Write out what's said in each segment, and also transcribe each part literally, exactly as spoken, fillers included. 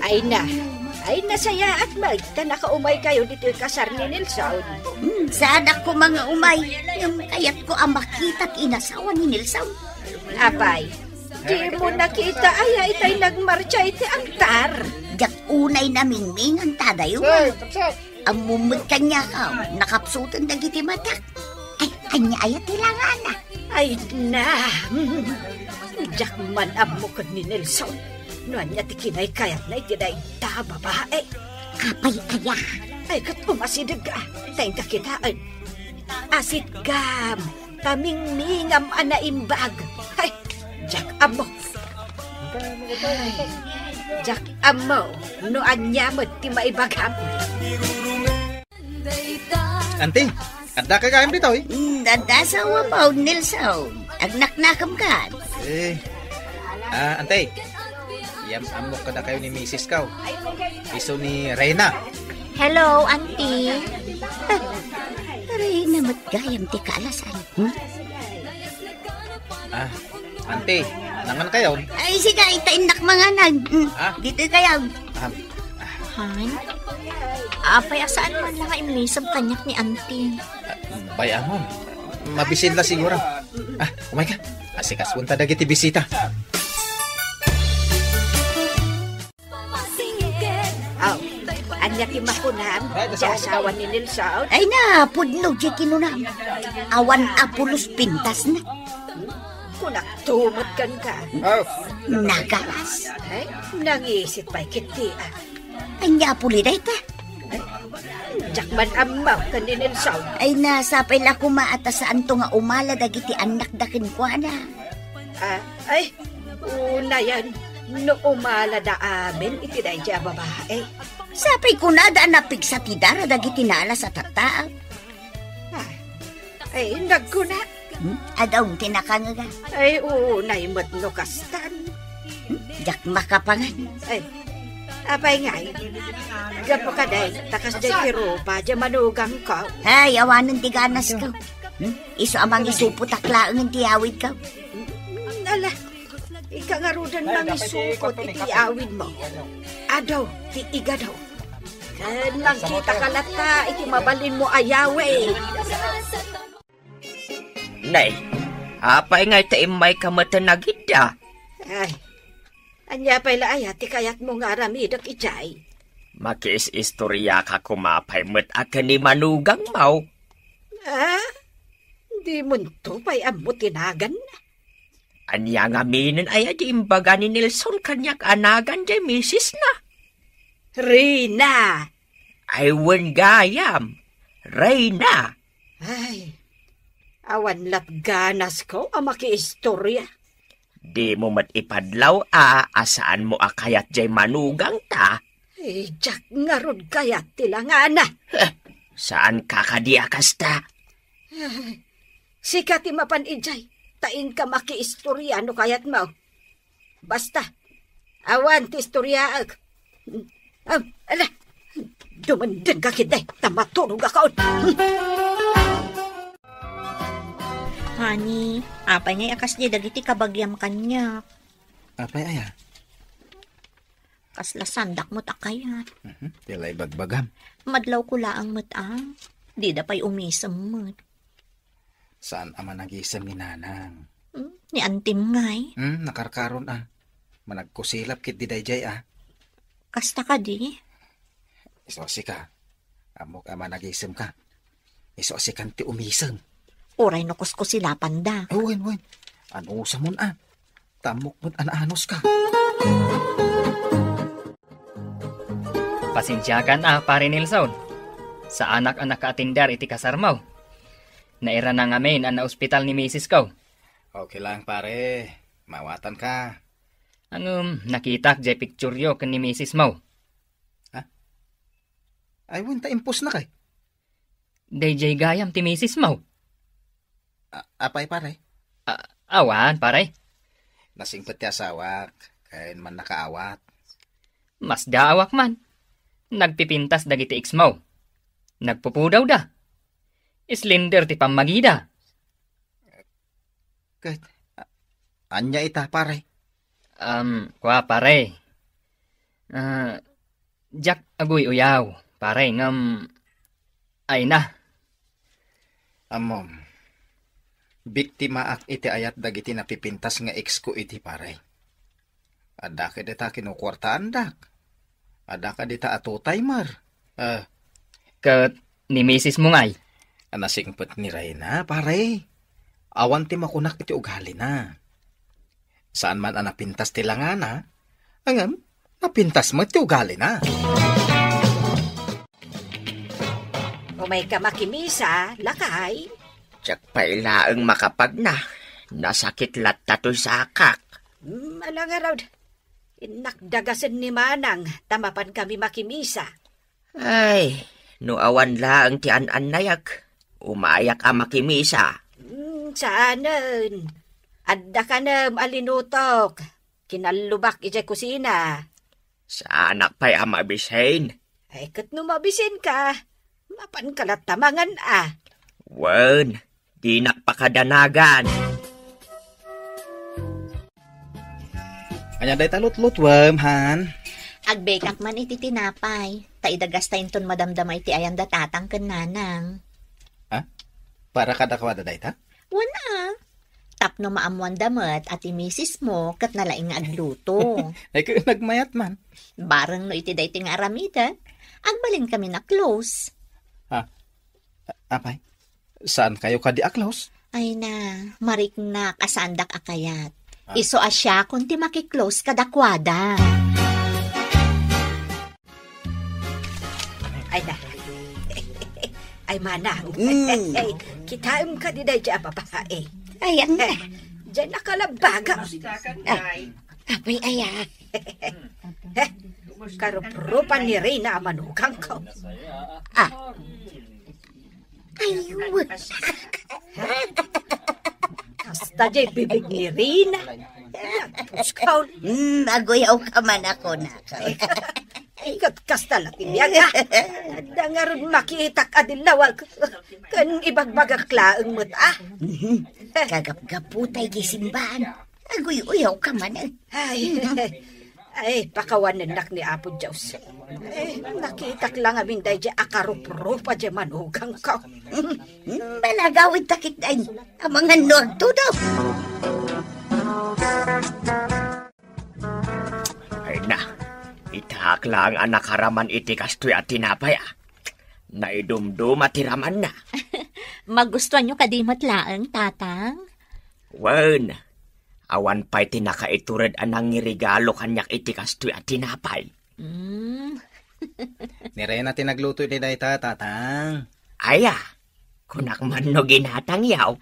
Ay na, ay nasayaat met ta nakaumay kayo ditoy kasar ni Nelson. Hmm, saanak ko nga umay. Ngem kayatko a makita ti inasawa ni Nelson. Apay, di mo nakita aya itay nagmarcha iti altar? Diak unay namingmingan ta dayo. Ammom met kaniak, nakapsuten dagiti matak. Ay, ania aya ti langana? Ay na, diak man ammo ken ni Nelson no ania ti kinaykayatna iti dayta a babae. Apay aya? Ay, ket umasideg, ah, ta inka kitaen. Asitgam, ta mingmingam a naimbag. Ay, diak ammo. Ay, diak ammo no ania met ti maibagam. Anti, adda ka gayam ditoy? Hmm, adda sa umapaw, Nelson. Agnaknakam ka. Eh, ah, Anti, yam-ammok kadakayo ni misis ko. Isu ni Reyna. Hello, Anti. Ah, Reyna met gayam ti kaalasan. Hmm? Ah, Anti, nangan kayo? Ay, sige, ita innak manganan. Mm, Ah? Dito kayo. Ah, Han? Apay, a saan man lang nga immisem kaniak ni Anti? Ah, bay-amon. Mabisin la siguro. Ah, umay ka. Asikasunta dagiti bisita. Aw, ania ti makunam, ti asawa ni Nelson? Ay na, pudno ti kinunam. Awan a pulos pintasna. Kunak tumet kenka. Aw. Nagalas. Ay, nangisit pay ketdi, ah. Ania puli dayta? Ay, diak man ammo ken ni Nelson. Ay na, sapay la koma a ta saanto nga umala dagiti annakda kenkuana. Ah, ay, unayen, no umalada amin iti daydiay a babae. Sapay kunada a napigsa ti dara dagiti nalas a tattao. Ah, ay, nagkuna. Hmm? Adaw ti nakangega. Ay, unay met no kastan. Hmm? Diak makapangan. Ay, apay ngay? Gapu kadi, ta kasdiay ti rupa, diay manugangko. Ay, awanen ti ganasko. Hmm? Isu a mangisupotak laengen ti awidko. Hmm, ala, ika ngaruden mangisupot iti awidmo. Adu ti igadu. Ken mangkitaka latta iti mabalinmo a yawid. Nay, apay ngay ta immayka met a nagidda? Ay, ania pay la aya ti kayatmo nga aramidek idiay? Makiis-istoriaka koma pay met a ken ni manugangmo. Ah? Dimonto pay ammo ti naganna? Ania ngaminen aya ti imbaga ni Nelson kaniak a nagan diay misisna? Reyna! Ay, wen gayam, Reyna! Ay, awan lat ganasko a makiistoria. Dimo met ipadlaw a, a saanmo a kayat diay manugangta? Ay, diak ngarud kayat ti langana. Heh, saanka kadi a kasta? Ay, sika ti mapan idiay, ta inka makiistoria no kayatmo. Basta, awan ti istoriaek. Am, ala, dumendengka ketdi, ta maturogakon. Honey, apay ngay a kasdi dagiti kabagiam kaniak? Apay aya? Kasla saandak met a kayat. Mhm, ti la ibagbagam. Madlawko laeng met a. Dida pay umisem met. Saan a managisem ni Nanang? Hmm, ni Antim ngay. Hmm, nakarkaron a. Managkusilap ketdi daydiay a. Kasta kadi? Isu a sika. Ammok a managisemka. Isu a sikan ti umisem. Uray no kuskusilapanda. Oh, wen, wen. Anusamon a. Ta ammok met a naanuska. Pasensiakan a, Pare Nelson. Saanak a nakaatender iti kasarmo. Nairana ngamin a naospital ni misisko. Okay lang, pare. Maawatanka. Ngem, nakitak diay pictureyo ken ni misismo. Ha? Ay, wen, ta impostnaka. Daydiay gayam ti misismo. A-, apay, pare? A-, awan, pare. Nasingpet ti asawak, ken mannakaawat. Masdaawak man. Nagpipintas dagiti ex-mo. Nagpupudawda. Slender ti pammagida. Ket, a-, ania ita, pare? Um, kua, pare. Ah, diak aguy-uyaw, pare, ngem, ay na. Ammom, biktimaak iti ayat dagiti napipintas nga ex ko idi, pare. Adda kadita kinukuartaandak. Adda kadita a two-timer. Ah. Ket ni misis mo ngay? A nasingpet ni Reyna, pare. Awan ti makunak iti ugalina. Saan man a napintas ti langana, ngem napintas met ti ugalina. Umayka makimisa, lakay. Diak pay laeng makapagna. Nasakit latta toy sakak. Hmm, ala ngarud. Innak dagasen ni Manang ta mapankami makimisa. Ay, no awan laeng ti an-annayak, umayak a makimisa. Hmm, saanen. Adda kanem a linutok. Kinallubak idiay kusina. Saanak pay a mabisin. Ay, ket no mabisinka, mapanka latta mangan a. Wen, dinak pakadanagan. Ania dayta lutlutuem, han? Agbekak man iti tinapay, ta idagasta inton madamdama iti ayan da tatang ken nanang. Ha? Para kadakuada dayta? Wen a. Tapno maammoanda met a ti misis mo ket nalaing nga agluto. Ay, ket nagmayat man. Bareng no iti daytoy nga aramiden, agbalin kami na close. Ha? Apay? Saan kayo kadi a close? Ay na, mariknak a saandak a kayat. Ah. Isu a siakon ti makiklose kadakuada. Ay na. Ay, manang. Mm. Ay, kitaem kadi daydi a babae. Ayan na. Eh, diyan nakalabaga. Ah, apay aya. Eh, karuprupan ni Reyna a manugangko. Ah. Ay, kasta diay bibig ni Reyna. Puskaw. Hmm, aguyaw ka man ako, nakaw. Ay, kat-, kasta la ti biag, ah. Adda ngarud makitak a dillawag. Ken ibagbagak laeng met, ah. Mhm. Kagapgapu tay di simbaan. Aguy-uyaw ka man, eh. Ay, ay, pakawanennak ni Apo Dios. Ay, nakitak la ngamin daydi a karuprupa diay manugangko. Balagawid ta kitay. Amangan no agtudo. Ay na, itak laeng a nakaraman iti kastoy a tinapay, ah. Naidumduma ti ramanna. Magustuanyo kadi met laeng, Tatang? Wen, awan pay ti nakaitured a nangiregalo kaniak iti kastoy a tinapay. Mm. Ni Reyna ti nagluto iti dayta, Tatang. Aya, kunak man no ginatangyaw.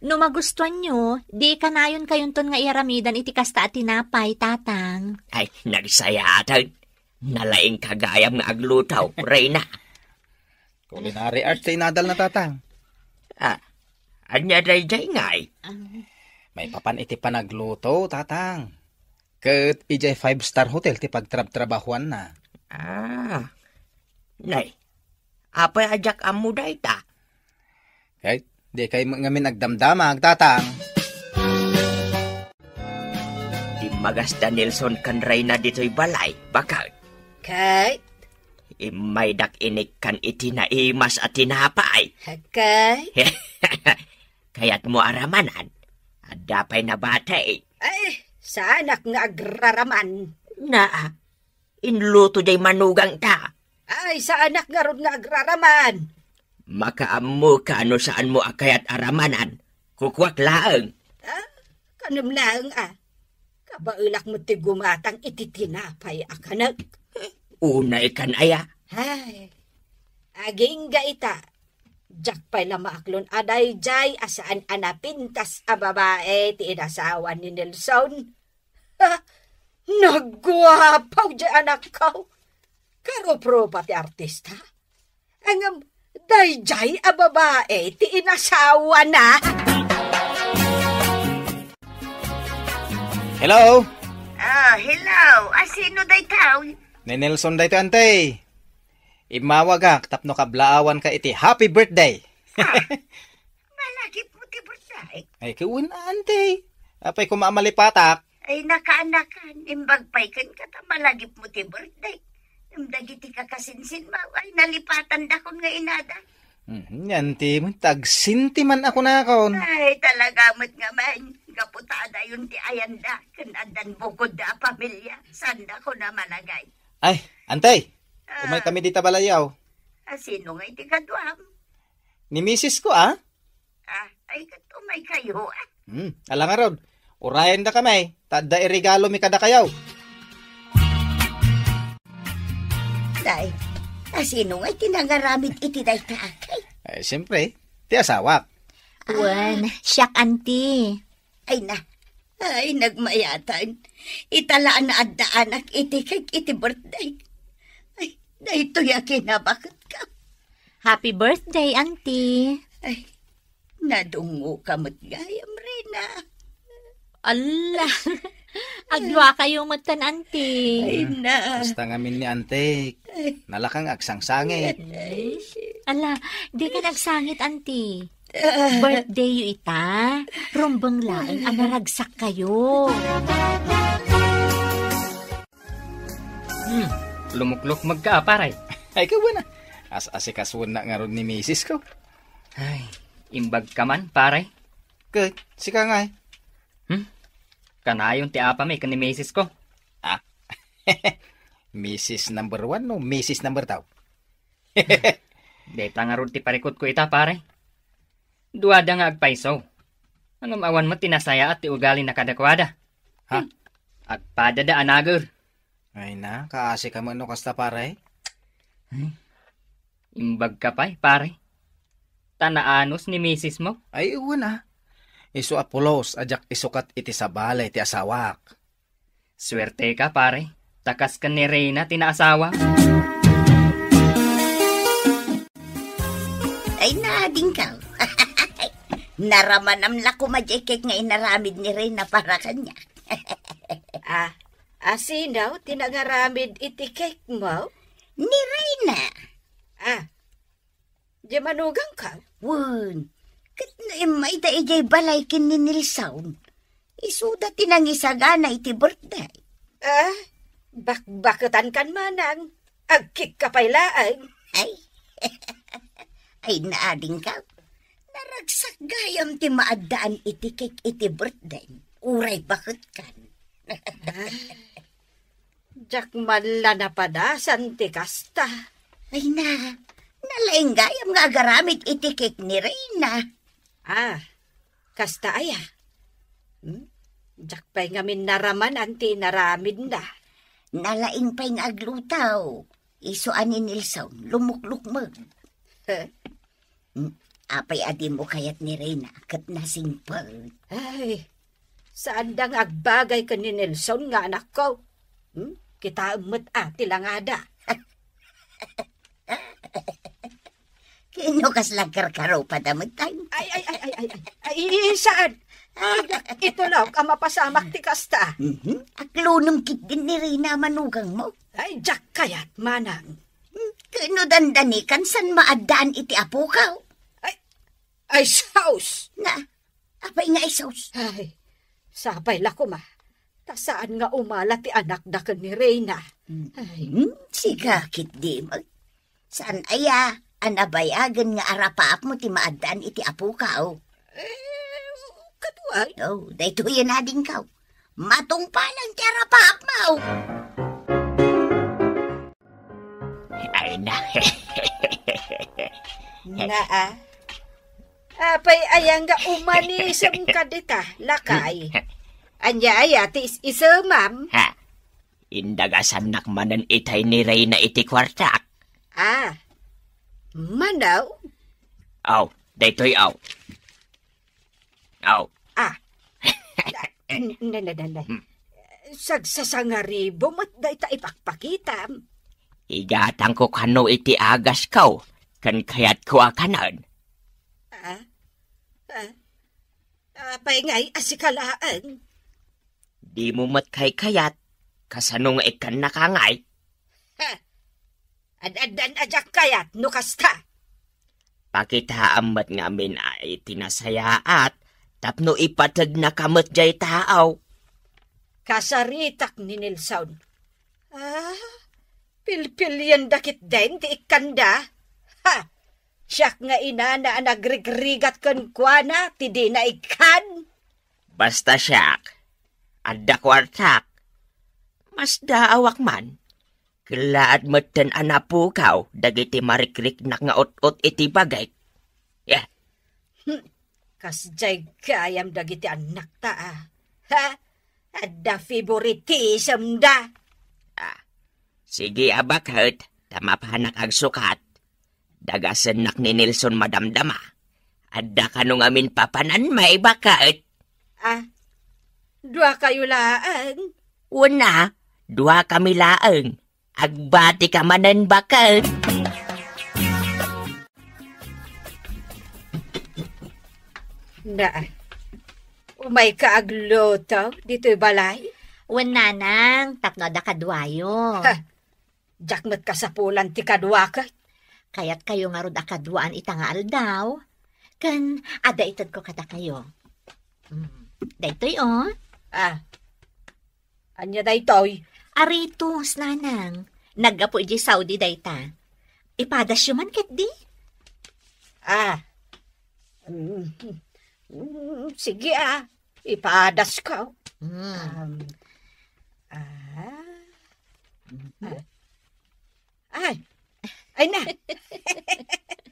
No magustuanyo, di kanayon kayonton nga iyaramidan iti kasta a tinapay, Tatang. Ay, nagsayaten. Nalaingka gayam nga agluto, Reyna. Culinary arts ti inadal na, Tatang. Ah, ania daydiay ngay? Ah. Maipapan iti panagluto, Tatang. Ket idiay five-star hotel ti pagtrabtrabahuanna. Ah. Nay, apay a diak ammo dayta? Ket dikay met ngamin agdamdama, agtatang. Dimmagas da Nelson ken Reyna ditoy balay, baket. Ket? Immaydak inikkan iti naimas a tinapay. Ket? Kayatmo a ramanan? Adda pay nabati. Ay, saanak nga agraraman. Naa, inluto diay manugangta. Ay, saanak ngarud nga agraraman. Makaammoka no saanmo a kayat a ramanan. Kukuak laeng. Ah, kanem laeng a. Kabaelak met ti gumatang iti tinapay a kanek. Unay kan aya? Ay, agingga ita. Diak pay la maaklon a daydiay a saan a napintas a babae ti inasawa ni Nelson. Ha? Nagguapaw diay anakko. Karuprupa ti artista. Ngem, daydiay a babae ti inasawana. Hello? Ah, hello. A, sino daytoy? Ni Nelson daytoy, ante. Immawagak tapno kablaawanka iti happy birthday. Ah, malagipmo ti birthday? Ay, kawen, ante. Apay, koma a malipatak, Ay, nakaanakan, imbag pay kenka ta malagipmo ti birthday. Ngem dagiti kakasinsinmo, ay, nalipatandakon nga inada. Mhm, yan ti mo, tagsinti man ako nakon. Ay, talaga met nga man, gapu ta adayon ti ayanda, ken addan bukod da a pamilya, sandakon a malagay. Ay, Ante, Ah. Umay kami dita balayaw. Ah, sino nga iti kaduam? Ni misis ko, ah. Ah, ay, ket umaykayo, ah. Hmm, ala ngarud. Urayenda kami, ta adda iregalo mi kadakayaw. Day, ah, sino nga iti nangaramid iti dayta, akay? Eh, siyempre, ti asawak. Wen, siak, anti. Ay na, ay, nagmayatan. Ita la a naadda anak iti cake iti birthday. Ay, daytoy a kinabaket ka. Happy birthday, Auntie. Ay, nadungo ka met gayam, Reyna. Ala, agluakayo met tan, Auntie. Ay, na. Basta ngamin ni Auntie, nalakang agsangsangit. Ay. Ala, di ka nagsangit, Auntie. Birthday yu ita. Rumbeng laeng a naragsak kayo. Hmm, lumuklok magka, pare. Ay, kawan na. As-asikasuan na ngarud ni misis ko. Ay, imbag ka man, pare. Ket, sika nga eh. Hmm? Kanayon ti apami ken ni misis ko. Ah? Misis number one no misis number two? Dayta ngarud ti parikut ko ita, pare. Duada nga agpayso. Ngem awan met ti nasayaat ti ugalina kadakuada. Ha? Hmm. Agpadada a nager. Ay na, kaasi ka met no kasta, pare. Ay, imbag ka pay, pare. Ta naanus ni misis mo? Ay, wen a. Isu a pulos a diak isukat iti sabali ti asawak. Suerte ka, pare. Ta kas ken ni Reyna ti naasawa. Ay, naadingkaw. Naramanam la koma diay cake nga inaramid ni Reyna para kaniak. Ah, asino ti nangaramid iti cake mo? Ni Reyna. Ah, Diay manugangkaw? Wen, ket no immayda idiay balay ken ni Nelson, isuda ti nangisagana iti birthday. Ah, bakbaketankan, manang. Agcake ka pay laeng. Ay, ay, naadingkaw. Naragsak gayam ti maaddaan iti cake iti birthday. Uray baketkan. Ah. Diak man la napadasan ti kasta. Ay na, nalaing gayam nga agaramid iti cake ni Reyna. Ah, kasta aya? Hmm? Diak pay ngamin naramanan ti inaramidna. Nalaing pay nga aglutaw. Isu a ni Nelson, lumuklukmeg. Huh? Hmm, apay a dimo kayat ni Reyna ket nasingpet? Ay, saanda nga agbagay ken ni Nelson nga anakko. Hmm? Kitaem met a ti langada. Ken no kasla agkarkarupada met, ay? Ay, ay, ay, ay, ay, ay. Ay, i-, i-, saan? Ay, itulok a mapasamak ti kasta. Mhm. Aklunem ketdin ni Reyna a manugangmo. Ay, diak kayat, manang. Hmm, ken no dandanikan san maaddaan iti apokaw? Ay, ay, sus! Na, apay nga isus? Ay, sapay la koma. Ta saan nga umala ti anakda ken ni Reyna. Hmm. Ay. Hmm, sika ketdi met. Saan aya a nabayagen nga arapaapmo ti maaddaan iti apokaw? Eh, kaduay. Oh, daytoy a nadingkaw. Matungpalan ti arapaapmo. Ay na. Naa. Apay aya nga umanisem ka dita, lakay? Ania aya ti is-isemam? Ha? Indagasannak manen itay ni Reyna iti kuartak. Ah. Manaw? Aw, daytoy aw. Aw. Ah. N-, n-, n-, n-, Hmm. Sagsasangaribo met dayta ipakpakitam. Igatangko kano iti agasko, ken kayatko a kanen. Ah? Ah? Apay ngay a sika laeng? Dimo met kaykayat, kasano nga ikkannaka ngay? Ha? Ad-addan a diak kayat no kasta. Pakitaam met ngamin a iti nasayaat tapno ipategnaka met diay taaw. Kasaritak ni Nelson. Ah, pilpilienda ketdin ti ikkanda. Ha! Siak nga inana a nagrigrigat kenkuana ti dina ikkan. Basta siak, adda kuartak. Masdaawak man. Kellaat metten a napukaw dagiti marikriknak nga ut-ot iti bagik. Eh. Hmm, kasdiay gayam dagiti annakta, a. Ha? Adda favoritismda. Ah, sige a baket, ta mapanak agsukat. Dagasennak ni Nelson madamdama. Adda kano ngamin papanan, may baket? Ah, dua kayo laeng? Una, dua kami laeng. Agbatika manen, baket. Na, umay ka agluto ditoy balay? Wen, nanang, tapno adda kaduayo. Ha, diak met kasapulan ti kadua ket. Kayat kayo ngarud a kaduaan ita nga aldaw. Ken adda itedko kadakayo. Mm, daytoy, oh. Ah, ania daytoy? Aritos, nanang. Naggapu idiay Saudi dayta. Ipadasyo man ketdi? Ah. Mm, mm, sige, ah. Ipadasko. Mm. Um, ah. Mhm. Ah. Ay! Ay na!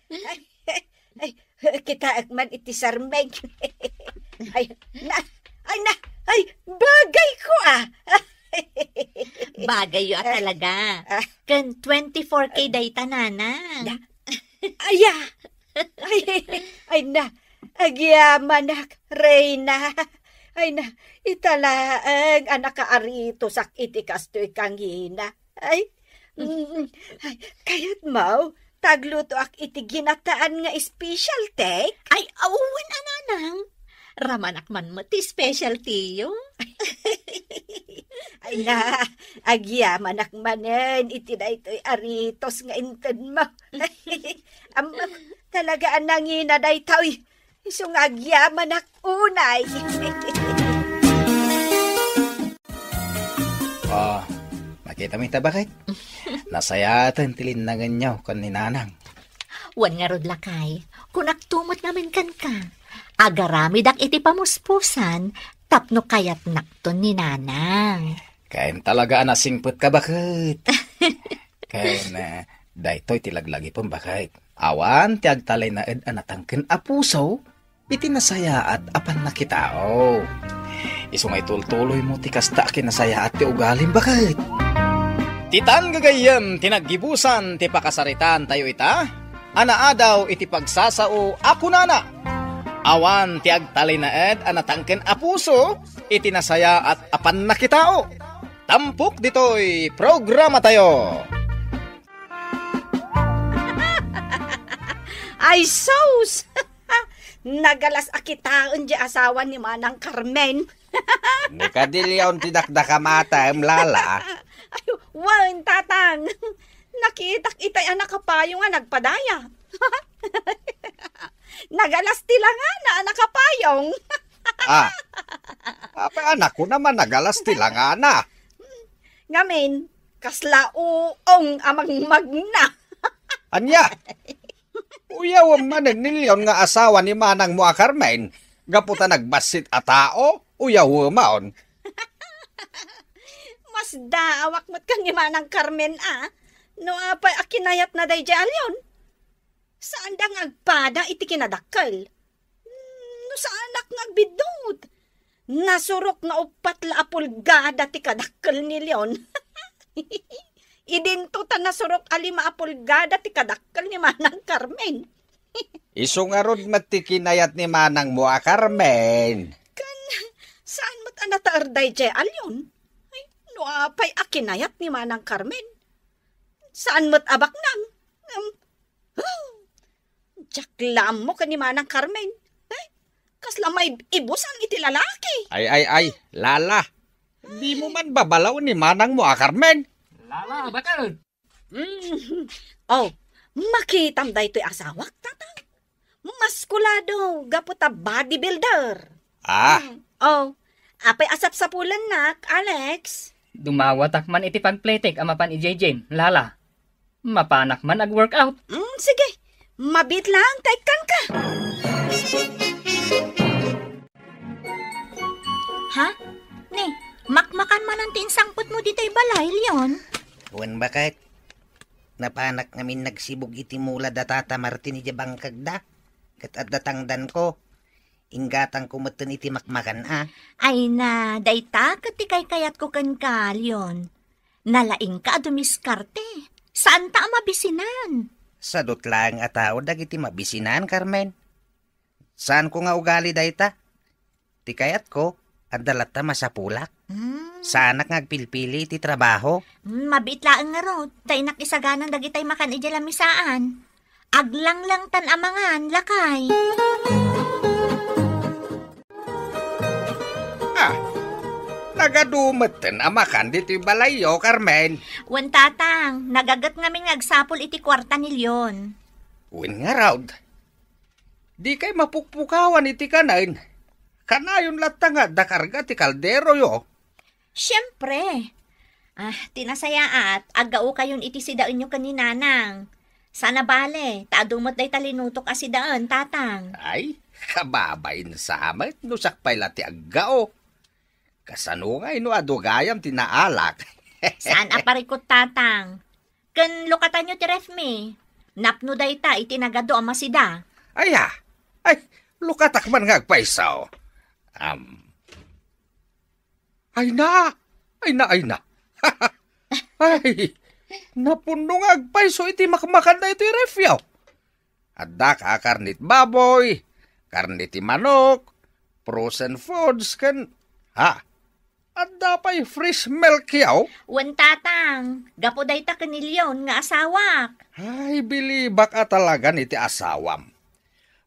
Ay, ay, kitaek man iti sarmeg. Ay, na! Ay na! Ay, bagay ko, ah! Bagay yo a talaga. Ah. Ken twenty-four K dayta, nanang. Da-, aya! Ay, ay na! Agyamanak, Reyna! Ay na, ita laeng a nakaaritosak iti kastoy kangina. Ay, mm, ay, kayatmo, taglutoak iti ginataan nga specialty? Ay, awan a, nanang. Ramanak man met ti specialty yo. Ay na, agyamanak manen iti daytoy aritos nga intedmo. Ammok, talaga a nangina daytoy. Isu nga agyamanak unay. Ah, makitami ta, baket? Nasayaaten ti linnangenyo ken ni Nanang. Wen ngarud, lakay, kunakto met ngamin kenka. Agaramidak iti pamuspusan tapno kayatnakton ni Nanang. Ken talaga a nasingpetka, baket. Ken, eh, daytoy ti laglagipem, baket. Awan ti agtalinaed a natangken a puso iti nasayaat a pannakitao. Isu nga itultuloymo ti kasta a kinasayaat ti ugalim, baket. Ditan gagayyem ti naggibusan ti pakasaritaantayo ita a naadaw iti pagsasao a kunana, awan ti agtalinaed a natangken a puso iti nasayaat a pannakitao. Tampok ditoy programatayo. Ay, sus! Nagalas a kitaen di asawa ni Manang Carmen. Ni Kadilion ti dakdakamatem, Lala. Ay, wen, Tatang. Nakitak itay a nakapayo nga nagpadaya. Nagalas ti langana a nakapayong. Ah. Apay, anak ko naman, nagalas ti langana. Ngamin, kasla uong a mangmagna. Ania? Uyawem manen ni Leon nga asawa ni manangmo a Carmen, gapu ta nagbassit a tao, uyawemon. Masdaawak met ken ni Manang Carmen a, no apay a kinayatna daydiay a Leon. Saanda nga agpada iti kinadakkel. Hmm, no saanak nga agbiddut. Nasurok nga uppat la a pulgada ti kadakkel ni Leon. Idinto ta nasurok a lima a pulgada ti kadakkel ni Manang Carmen. Isu ngarud met ti kinayat ni manangmo a Carmen. Ken, saan met a nataer daydiay a Leon? Ay, no apay a kinayat ni Manang Carmen? Saan met a baknang? Em, Diak la ammo ken ni Manang Carmen. Eh, kasla maibusan iti lalaki. Ay, ay, ay, Lala. Dimo man babalaw ni manangmo a Carmen. Lala, baket? Mm. Oh, makitam daytoy asawak, Tatang. Maskulado, gapu ta bodybuilder. Ah. Mm. Oh, Apay a sapsapulennak, Alex? Dumawatak man iti pagpletek a mapan idiay gym, Lala. Mapanak man ag-workout. Mm, sige. Mabiit lang, ta ikkanka. Ha? Ne, makmakan manen ti insangpetmo ditoy balay, Leon? Wen, baket. Napanak ngamin nagsibug iti mula da Tata Martin idiay bangkegda. Ket adda tangdanko. Inggatangko metten iti makmakan a. Ay na, dayta ket ti kaykayatko kenka, Leon. Nalaingka a dumiskarte. Saanta a mabisinan. Sadut laeng a tao dagiti mabisinan, Carmen. Saanko nga ugali dayta. Ti kayatko, adda latta masapulak. Mm. Saanak nga agpilpili iti trabaho. Mm, mabiit laeng ngarud, ta innak isaganan dagitay makan idiay lamisaan. Aglanglang tan amangan, lakay. Ah, nagadu metten a makan ditoy balayyo, Carmen. Wen, Tatang, nagaget ngamin nga agsapul iti kuarta ni Leon. Wen ngarud, dikay mapukpukawan iti kanen. Kanayon latta nga adda karga ti kalderoyo. Siempre. Ah, ti nasayaat, aggaokayon iti sidaenyo ken ni Nanang. Saan a bale, ta adu met dayta linutok a sidaen, Tatang. Ay, kababain sa met no siak pay la ti aggao. Kasano ngay no adu gayam ti naalak? Saan a parikut, Tatang? Ken lukatanyo ti refmi. Napno dayta iti nagadu a masida. Aya, ay, lukatak man nga agpayso. Am, Ay na! Ay na, ay na! Ay, napunno nga agpayso iti makmakan daytoy refyo. Adda ka karne ti baboy, karne ti manok, frozen foods, ken, ha, adda pay fresh milk yaw? Wen, Tatang, gapu dayta ken ni Leon nga asawak. Ay, bilibak a talagan iti asawam.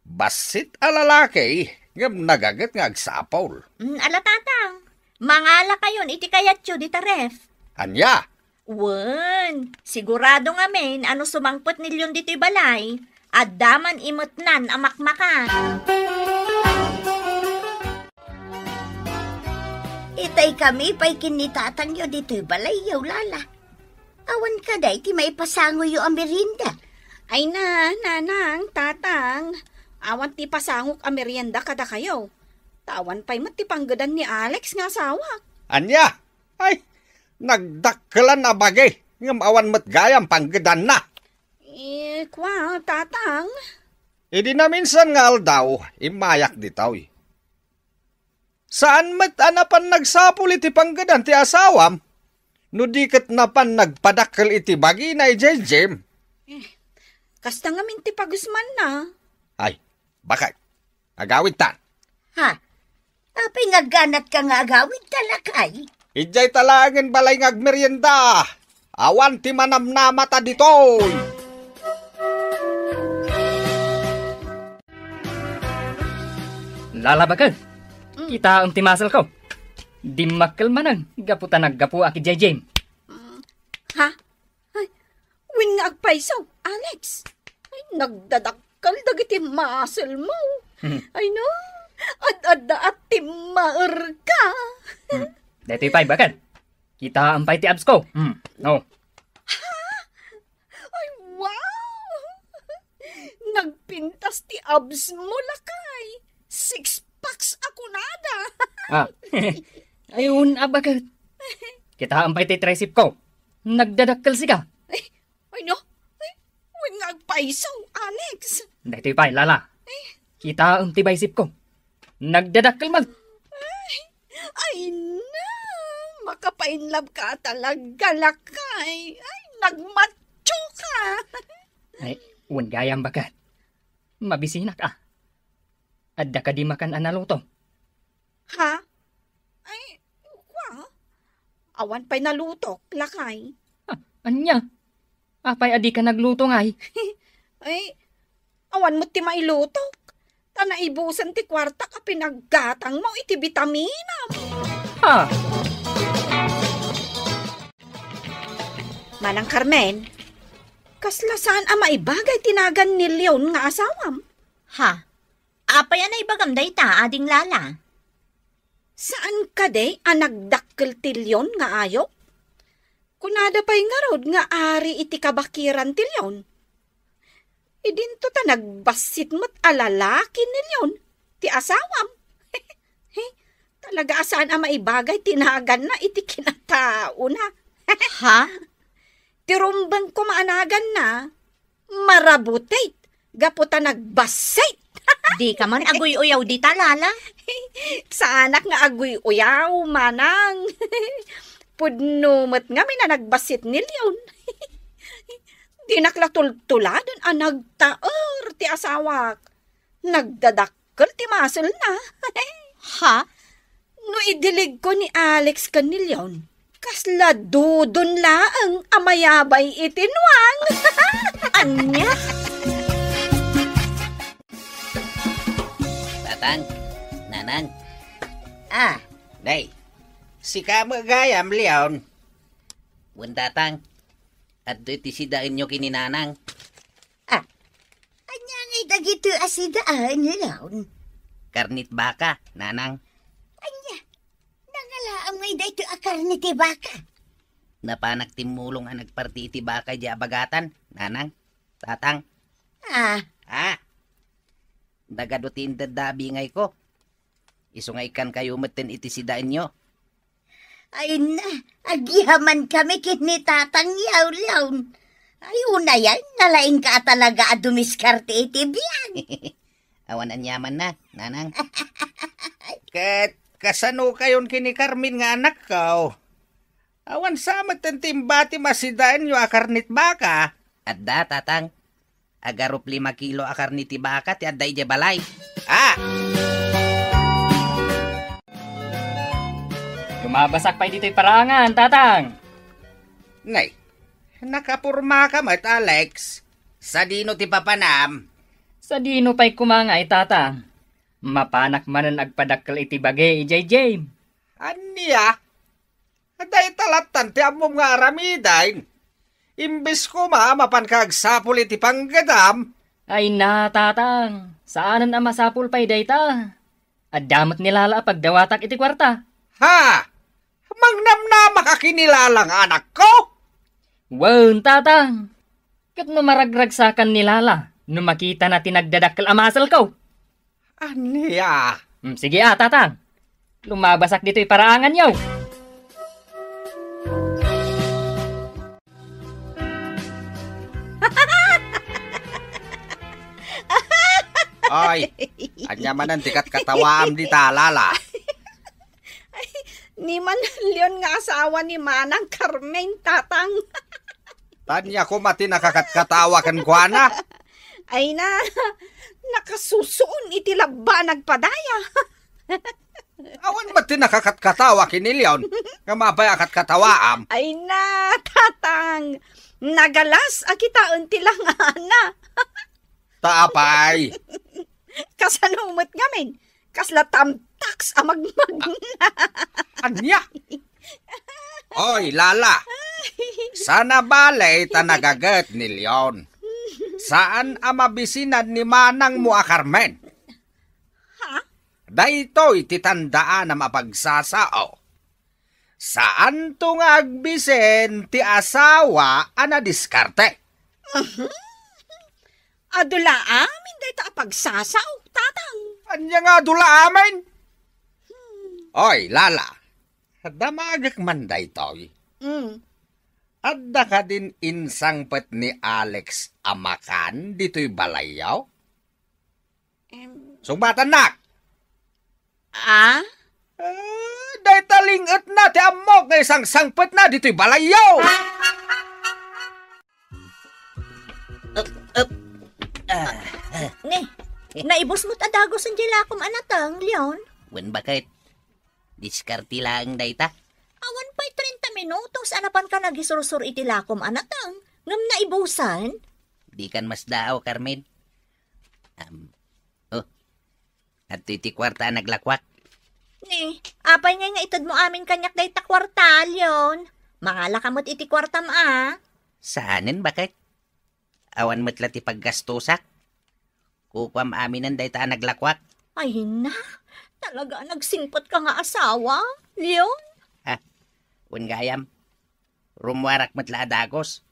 Bassit a lalaki, ngem nagaget nga agsapul. Mm, ala, Tatang, mangalakayon iti kayatyo dita ref. Ania? Wen, sigurado ngamin a no sumangpet ni Leon ditoy balay, adda man imetnan a makmakan. Itay kami pay ken ni tatangyo ditoy balayyo, Lala. Awan kadi ti maipasangoyo a merienda? Ay na, Nanang, Tatang, awan ti pasangok a merienda kadakayo. Ta awan pay met ti panggedan ni Alex nga asawak. Ania? Ay, nagdakkelan a bagi, ngem awan met gayam panggedanna. Eh, kua, Tatang? Idi naminsan nga aldaw, immayak ditoy. Saan met a napan nagsapul iti panggedan ti asawam, no di ket napan nagpadakkel iti bagina idiay gym? Eh, kasta ngamin ti pagusmanna. Ay, baket. Agawidtan. Ha? Apay nga agganatka nga agawidta, lakay? Idiay ta laengen balay nga agmerienda. Awan ti manamnamata ditoy. Lala, baket. Mm. Kitaem ti muscle-ko. Dimmakkel manen gapu ta naggapuak idiay gym. Mm. Ha? Ay, wen nga agpayso, Alex. Ay, nagdadakkel dagiti muscle-mo. Hmm. Ay, no? Ad-adda at timmaerka. Hmm. Daytoy pay, baket. Kitaem pay ti abs-ko. Hmm. No. Ha? Ay, wow! Nagpintas ti abs-mo, lakay. Six packs a kunada. Ah. Ay, wen a, baket. Kitaem pay ti tricep-ko. Nagdadakkel, sika. Ay, ay, no? Ay, wen nga agpayso, Alex. Daytoy pay, Lala. Ay. Kitaem ti bicep-ko. Nagdadakkel met. Ay, ay na, makapainlabka talaga, lakay. Ay, nagmatchoka. Ay, wen gayam, baket. Mabisinak a. Adda kadi makan a naluto? Ha? Ay, kua? Awan pay nalutok, lakay. Ah, ania? Apay a dika nagluto ngay? Ay, awan met ti mailutok. Ta naibusen ti kuartak a pinaggatangmo iti bitaminam. Ha? Manang Carmen, kasla saan a maibagay ti nagan ni Leon nga asawam? Ha? Apay a naibagam dayta, Ading Lala? Saan kadi a nagdakkel ti leon nga ayo? Kunada pay ngarud nga ari iti kabakiran ti leon. Idinto ta nagbassit met a lalaki ni leon ti asawam. Talaga a saan a maibagay ti naganna iti kinataona. Ha? Ti rumbeng koma a naganna, marabutit gapu ta nagbassit. Dika man aguy-uyaw dita, Lala. Saanak nga aguy-uyaw, manang. Pudno met ngamin a nagbassit ni leon. Dinak la tultuladen a nagtaer ti asawak. Nagdadakkel ti maselna. Ha? No idiligko ni Alex ken ni Leon, kasla dudon laeng a mayabay iti nuang. Ania? Tatang, Nanang. Ah, Day, sika met gayam, Leon. Wen, Tatang, adtoy ti sidaenyo ken ni Nanang. Ah, ania ngay dagitoy a sidaen, Leon? Karne ti baka, Nanang. Ania? Nangalaam ngay daytoy a karne ti baka? Napanak timmulong a nagparti iti baka idiay abagatan, Nanang, Tatang. Ah. Ah. Nagadu ti indaddabingayko. Isu nga ikkankayo metten iti sidaenyo. Ay na, agyamankami ken ni Tatang Yawlawn. Ay, unayen, nalaingka a talaga a dumiskarte iti biag. Awan aniamanna, Nanang. Ket kasanokayon ken ni Carmen nga anakko? Awan sa metten ti imbatim a sidaenyo a karne ti baka? Adda, Tatang. Agarup lima kilo a karne ti baka ti adda idiay balay. Ah! Lumabasak pay ditoy paraangan, Tatang. Nay, nakapormaka met, Alex. Sadino ti papanam? Sadino pay koma ngay, Tatang? Mapanak manen agpadakkel iti bagi idiay gym. Ania? Dayta lattan ti ammom nga aramiden. Imbes koma a mapanka agsapul iti panggedam. Ay na, Tatang. Saanen a masapul pay dayta. Adda met ni Lala a pagdawatak iti kuarta. Ha? Mangnamnamaka ken ni Lala nga anakko? Wen, Tatang. Ket no maragragsakan ni Lala, no makitana ti nagdadakkel a muscle-ko. Ania? Hmm, sige a, Tatang. Lumabasak ditoy paraanganyo. Ay, ania manen ti katkatawaam dita, Lala? Ay, ni Manang Leon nga asawa ni Manang Carmen, Tatang. Ania koma ti nakakatkatawa kenkuana? Ay na, nakasusuon iti labba a nagpadaya. Awan met ti nakakatkatawa ken ni Leon, nga mapay a katkatawaam. Ay na, Tatang, nagalas a kitaen ti langana. Ta apay? Kasano met ngamin? Kasla tamtaks a magmagna. Ania? Oy, Lala. Sana bale ta nagaget ni Leon. Saan a mabisinan ni manangmo a Carmen. Ha? Daytoy ti tandaanam a pagsasao. Saanto nga agbisen ti asawa a nadiskarte. Mhm. Adu la amin dayta a pagsasao, Tatang. Ania nga adu la amin? Hmm. Oy, Lala, damagek man daytoy. Mm. Adda kadin insangpet ni Alex a makan ditoy balayyo? Em. Sungbatannak! Ah? Ah, dayta ling-etna ti ammok nga isangsangpetna ditoy balayyo! Up, up. Ah, ah. Ne, naibus mo't a dagusen diay lakom a nateng, Leon? Wen, baket? Diskarte laeng dayta. Awan pay trenta minutos a napanka nagisursor iti lakom a nateng, ngem naibusan? Dikan masdaaw, Carmen. Am, oh, adtoy ti kuarta a naglakuak. Ni, apay ngay nga itedmo amin kaniak dayta kuarta, Leon? Mangalaka met iti kuartam, a? Saanen, baket? Awan met la ti paggastosak. Kukuam aminen dayta a naglakuak. Ay na, Talaga a nagsingpet ka nga asawa, Leon? Ah, wen gayam, rummuarak met la a dagus.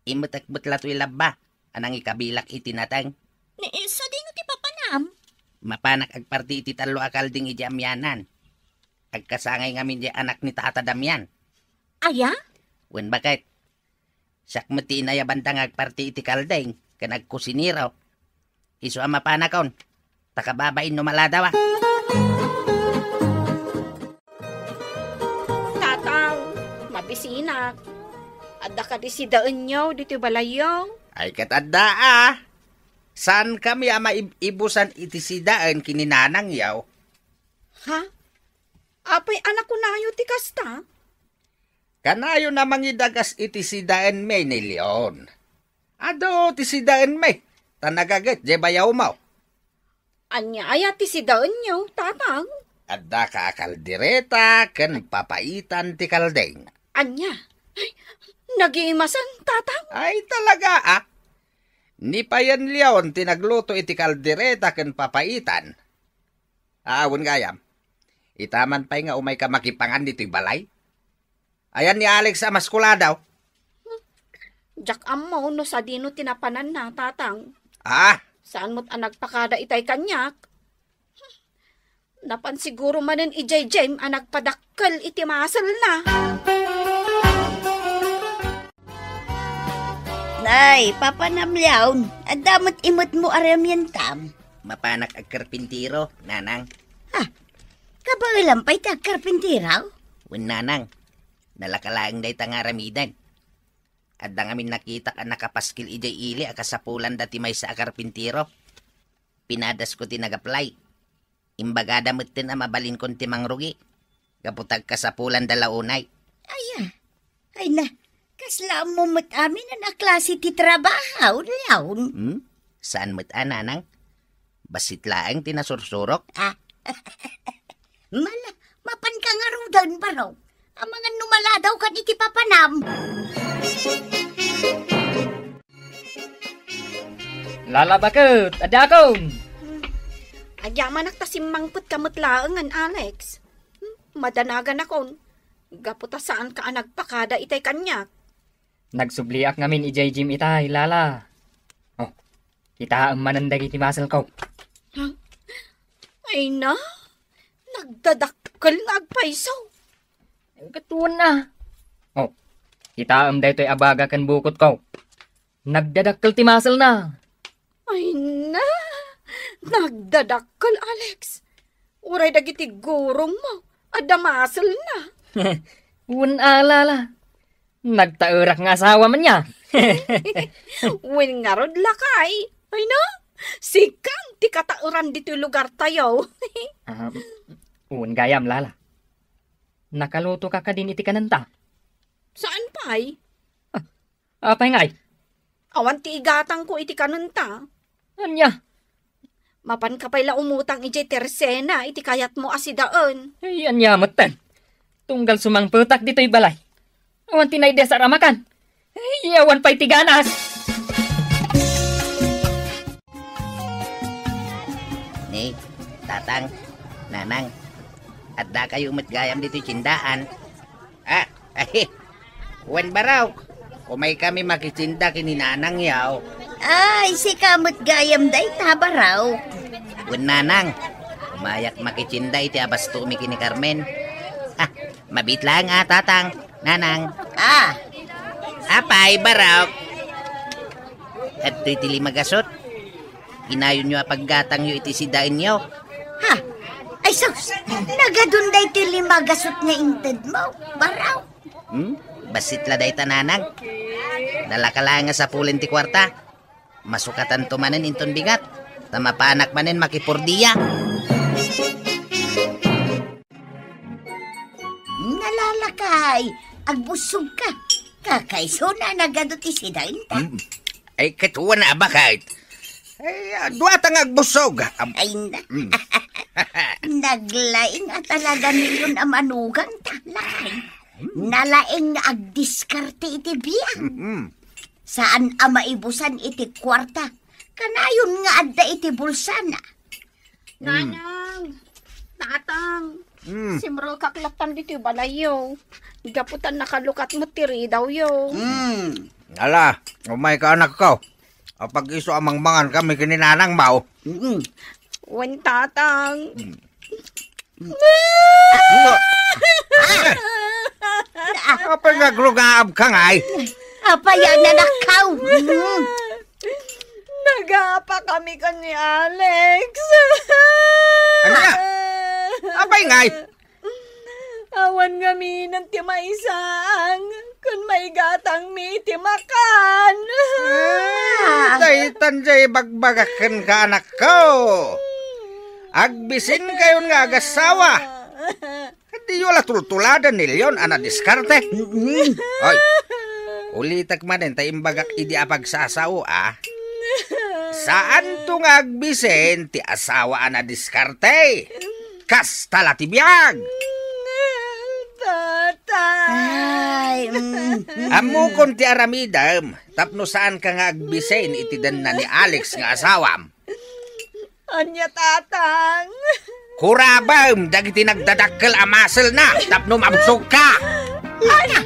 Imetek met la toy labba a nangikabilak iti nateng. Ni, sadino ti papanam? Mapanak agparti iti tallo a kalding iti amianan. Agkasangay ngamin di anak ni Tata Damian. Aya? Wen baket. Siak met ti inayabanda nga agparti iti kalding ken agkusinero. Isu a mapanakon, ta kababain no maladaw a. Tatang, mabisinak. Adda kadi sidaenyo ditoy balayyo? Ay, ket adda a. Saan kami a maib-ibusan iti sidaen ken ni nanangyo? Ha? Apay a nakunayo ti kasta? Kanayon a mangidagas iti sidaenmi ni Leon. Adu ti sidaenmi, ta nagaget diay bayawmo. Ania aya ti sidaenyo, Tatang? Adda ka a kaldereta ken papaitan ti kalding. Ania? Ay, nagimasen, Tatang? Ay, talaga, ah. Ni payen Leon ti nagluto iti kaldereta ken papaitan. Awan gayam. Itaman pay nga umayka makipangan ditoy balay. Ayan ni Alex a maskuladaw. Diak ammo no sadino ti napananna, Tatang. Ah? Saan met a nagpakada itay kaniak? Napan siguro manen idiay gym a nagpadakkel iti muscle-na. Nay, papanam Leon, adda met imetmo a ramientam. Mapanak agkarpintero, nanang. Ha? Kabaelam pay ti agkarpintero? Wen, nanang. Nalaka laeng dayta nga aramiden. Adda ngamin nakitak a nakapaskil idiay ili a kasapulanda ti maysa a karpintero. Pinadasko ti nag-apply. Imbagada metten a mabalinkon ti mangrugi. Gapu ta agkasapulanda la unay. Aya. Ay na, kasla ammo met amin a klase ti trabaho, Leon. Hmm? Saan met a, nanang? Bassit laeng ti nasursurok. Ah. Mala, mapanka ngaruden, Barok. Amangan no maladawkan iti papanam. Lala baket, adda akon. Hmm. Agyamanak ta simmangpetka met laengen, Alex. Hmm, madanaganakon. Gapu ta saanka a nagpakada itay kaniak. Nagsubliak ngamin idiay gym itay, Lala. Oh, kitaem manen dagiti muscle-ko. Huh? Ay na, nagdadakkel nga agpayso. Ket wen a. Oh, kitaem daytoy a baga ken bukotko. Nagdadakkel ti muscle-na. Ay na, nagdadakkel, Alex. Uray dagiti gurongmo, adda muscle-na. Wen a, Lala. Nagtaerak nga asawa man ya. Wen ngarud, lakay. Ay na, sikan ti kataeran ditoy lugartayo. Ah, wen gayam, Lala. Nakaluto ka kadin iti kanenta? Saan pay? Ah, apay ngay? Awan ti igatangko iti kanenta. Ania? Mapanka pay la umutang idiay Tersena iti kayatmo a sidaen. Ay, ania metten? Tunggal sumangpetak ditoy balay. Awan ti naidesar a makan. Ay, awan pay ti ganas. Ni, Tatang, Nanang, adda kayo met gayam ditoy tindaan. Ah, wen, Barok, umay kami makitinda ken ni Nanang yaw. Ay, sika met gayam dayta, Barok. Wen, Nanang, umayak makitinda iti abastomi ken ni Carmen. Ah, mabiit laeng a, Tatang, Nanang. Ah. Apay, Barok? Adtoy ti lima gasut. Inayonyo a paggatangyo iti sidaenyo. Ha? Ay sus, nagadun daytoy lima gasut nga intedmo, Barok. Hmm? Bassit la dayta, Nanang. Nalaka laeng a sapulen ti kuarta. Masukatanto manen inton bigat, ta mapanak manen makipurdia. Nalalakay, agbussog ka. Kakaisuna nagadu ti sidaenta. Mm. Ay, ket wen a, baket. Ay, ah, duata nga agbussog. Am- Ay, na. Mm. Naglaing a talaga niyon a manuganta, lakay. Mm. Nalaing nga agdiskarte iti biag. Mm-mm. Saan a maibusan iti kuarta. Kanayon nga adda iti bulsana. Mm. Nanang, Tatang, Hmm. simrulkak latta ditoy balayyo. Gapu ta nakalukat met ti ridawyo. Hmm. Ala, umayka, anakko. Apag isu a mangmangan kami ken ni nanangmo. Mm. Wen, Tatang. Hmm. Nga. Apay nga agrugaabka ngay? Apay a nanakkaw? Mm. Nagaapa kami ken ni Alex. Ania? Apay ngay? Awan ngamin ti maisang ken maigatangmi iti makan. Ah, daytan diay ibagbagak kenka, anakko. Agbisinkayon nga agassawa. Diyo la tultuladen ni Leon a nadiskarte. Mm-mm. Oy, ulitek manen ta imbagak idi a pagsasao, a. Saanto nga agbisin ti asawa a nadiskarte. Kasta la ti biag. Tatay. Ay, mm, mm. Ammokon ti aramidem tapno saanka nga agbisin iti denna ni Alex nga asawam. Ania, Tatang? Kurabem dagiti nagdadakkel a maselna tapno mabsogka. Ania?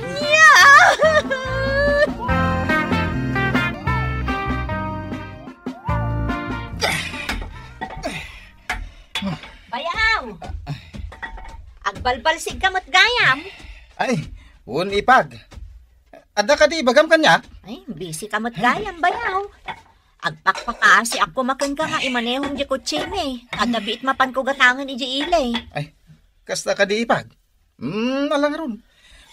Bayaw! Agbalbalsigka met gayam? Ay, wen, Ipag. Adda kadi ibagam kaniak? Ay, busy ka met gayam, Bayaw. Agpakpakaasiak koma kenka nga imanehom di kotsemi. Adda biit mapanko gatangen idiay ili. Ay, kasta kadi, Ipag? Hmm, ala ngarud.